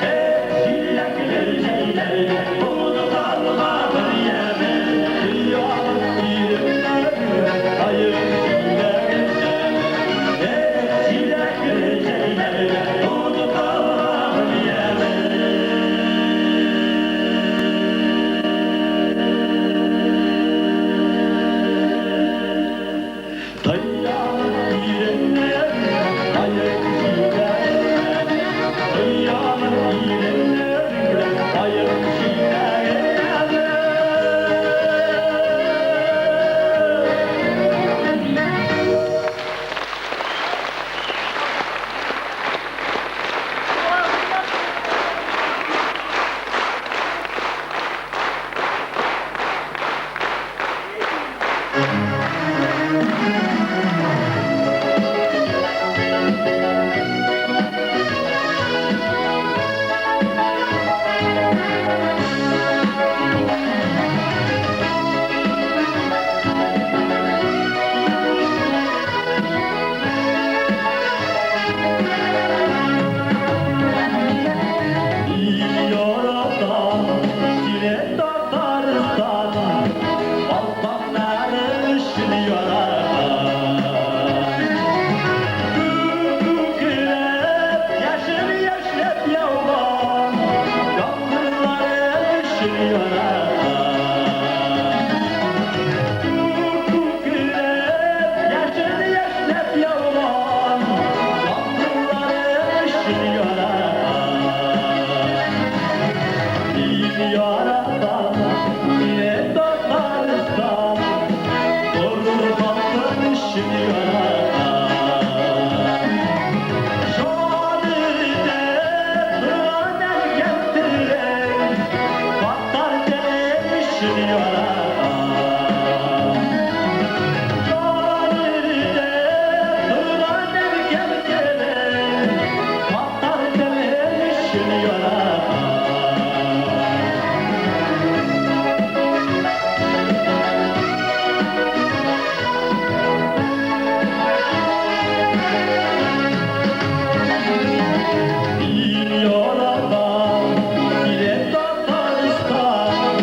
Эх, җиләкле җәйләрдә онытарга бер яме. Оялып иреннәреңне, каен җиләгендә. Эх, җиләкле җәйләрдә онытарга бер яме. Тыялып иреннәреңне, каен җиләгендә. Тыялып иреннәреңне, каен җиләгендә. Яратам сине, Татарстан, Балканнары өчен яратам. Күкрәп, яшен яшьнәп яуган яңгырлары өчен яратам. Күкрәп, яшен яшьнәп яуган яңгырлары өчен яратам. Мин яратам сине, Татарстан, горур халкың өчен яратам. Җан итеп торган әнкәм телен, татар теле өчен яратам. Җан итеп торган әнкәм телен, татар теле өчен яратам. Мин яратам сине, Татарстан,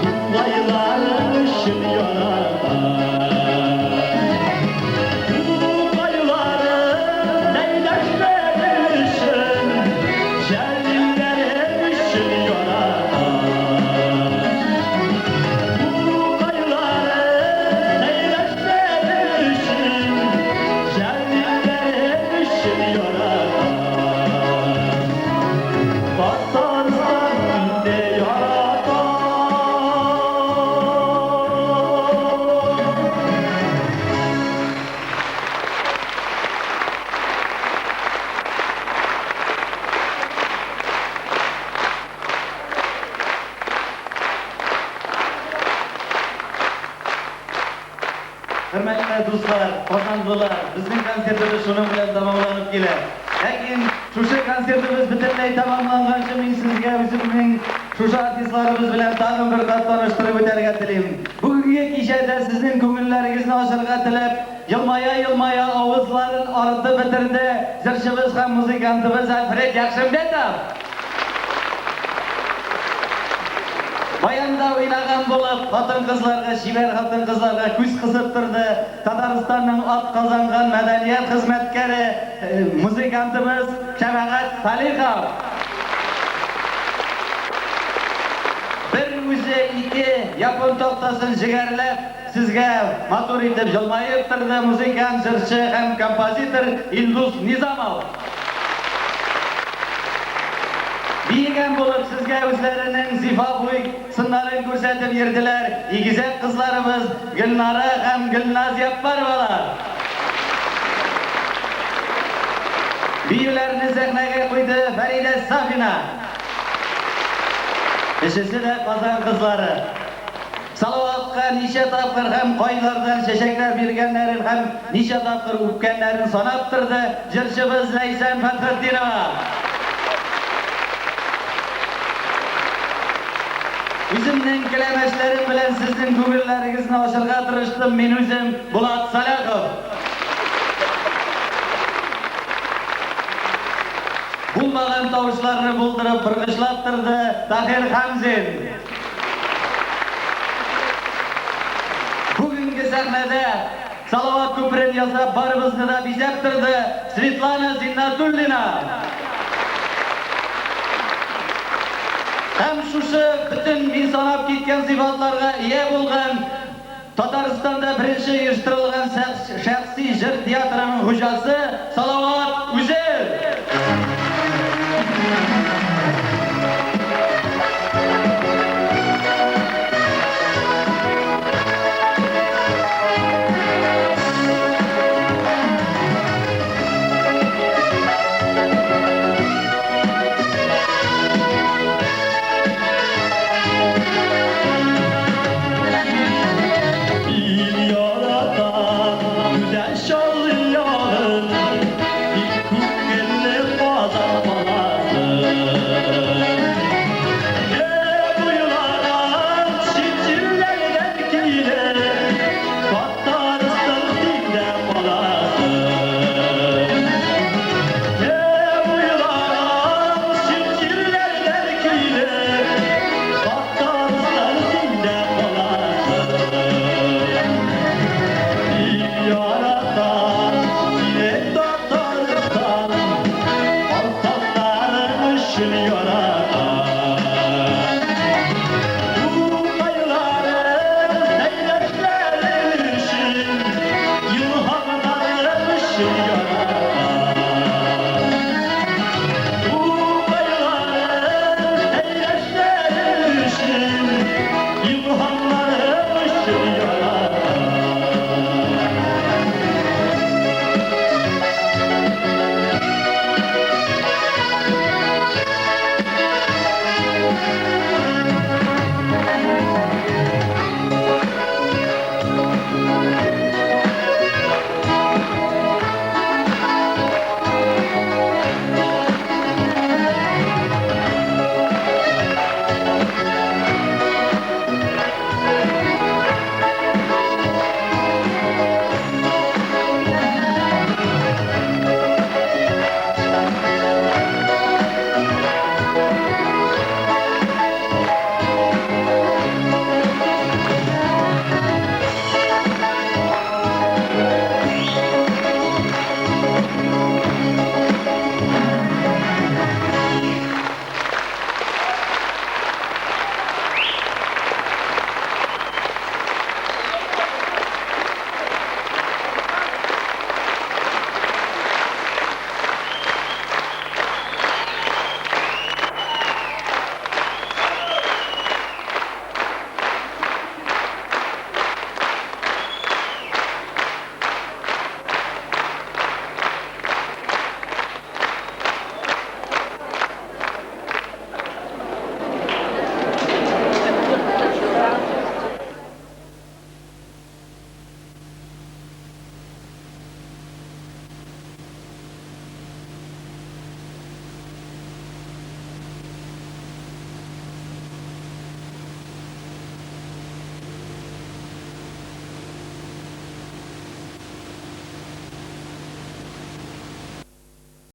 Тугайларың өчен яратам. Тугайларың Зәйдәшләре өчен, Җәлилләре өчен яратам. Тугайларың Зәйдәшләре өчен, Җәлилләре өчен яратам. Татарстан, сине яратам. Хөрмәтле дуслар, казанлылар, безнең концертыбыз шуның белән тәмамланып килә. Ләкин шушы концертыбыз бөтенләй тәмамланганчы мин сезгә үземнең шушы артистларыбыз белән тагын бер кат таныштырып үтәргә телим. Бүгенге кичәдә сезнең күңелләрегезне ачарга теләп, елмая-елмая авызларын арытып бетерде җырчыбыз һәм музыкантыбыз Альфред Яхшымбетов. Баянда уйнаган булып, хатын-кызларга, чибәр хатын-кызларга күз кысып торды. Татарстанның ат казанган мәдәният хезмәткәре, музыкантыбыз Шәфәгать Салихов. Бер үзе ике япон тактасын җегәрләп, сезгә матур итеп елмаеп торды музыкант, җырчы һәм композитор Илдус Низамов. Биегән булып сезгә үзләренең зифа буй сыннарын күрсәтеп йөрделәр игезәк кызларыбыз Гөлнара һәм Гөлназ Яппаровалар. Биюләрне сәхнәгә куйды Фәридә Сафина. Өчесе дә Казан кызлары. Салаватка ничә тапкыр һәм кайлардан чәчәкләр биргәннәрен һәм ничә тапкыр үпкәннәрен санап торды җырчыбыз Ләйсән Фәтхетдинова. Үземнең келәмәшләрем белән сезнең күңелләрегезне ачарга тырыштым мин үзем, Булат Саляхов. Булмаган тавышларны булдырып, боргычлап торды Таһир Хәмзин. Бүгенге сәхнәдә Салават күперен ясап, барыбызны да бизәп торды Светлана Зиннатуллина. Һәм шушы бөтен мин санап киткән сыйфатларга ия булган Татарстанда беренче оештырылган шәхси җыр театрының хуҗасы Салават.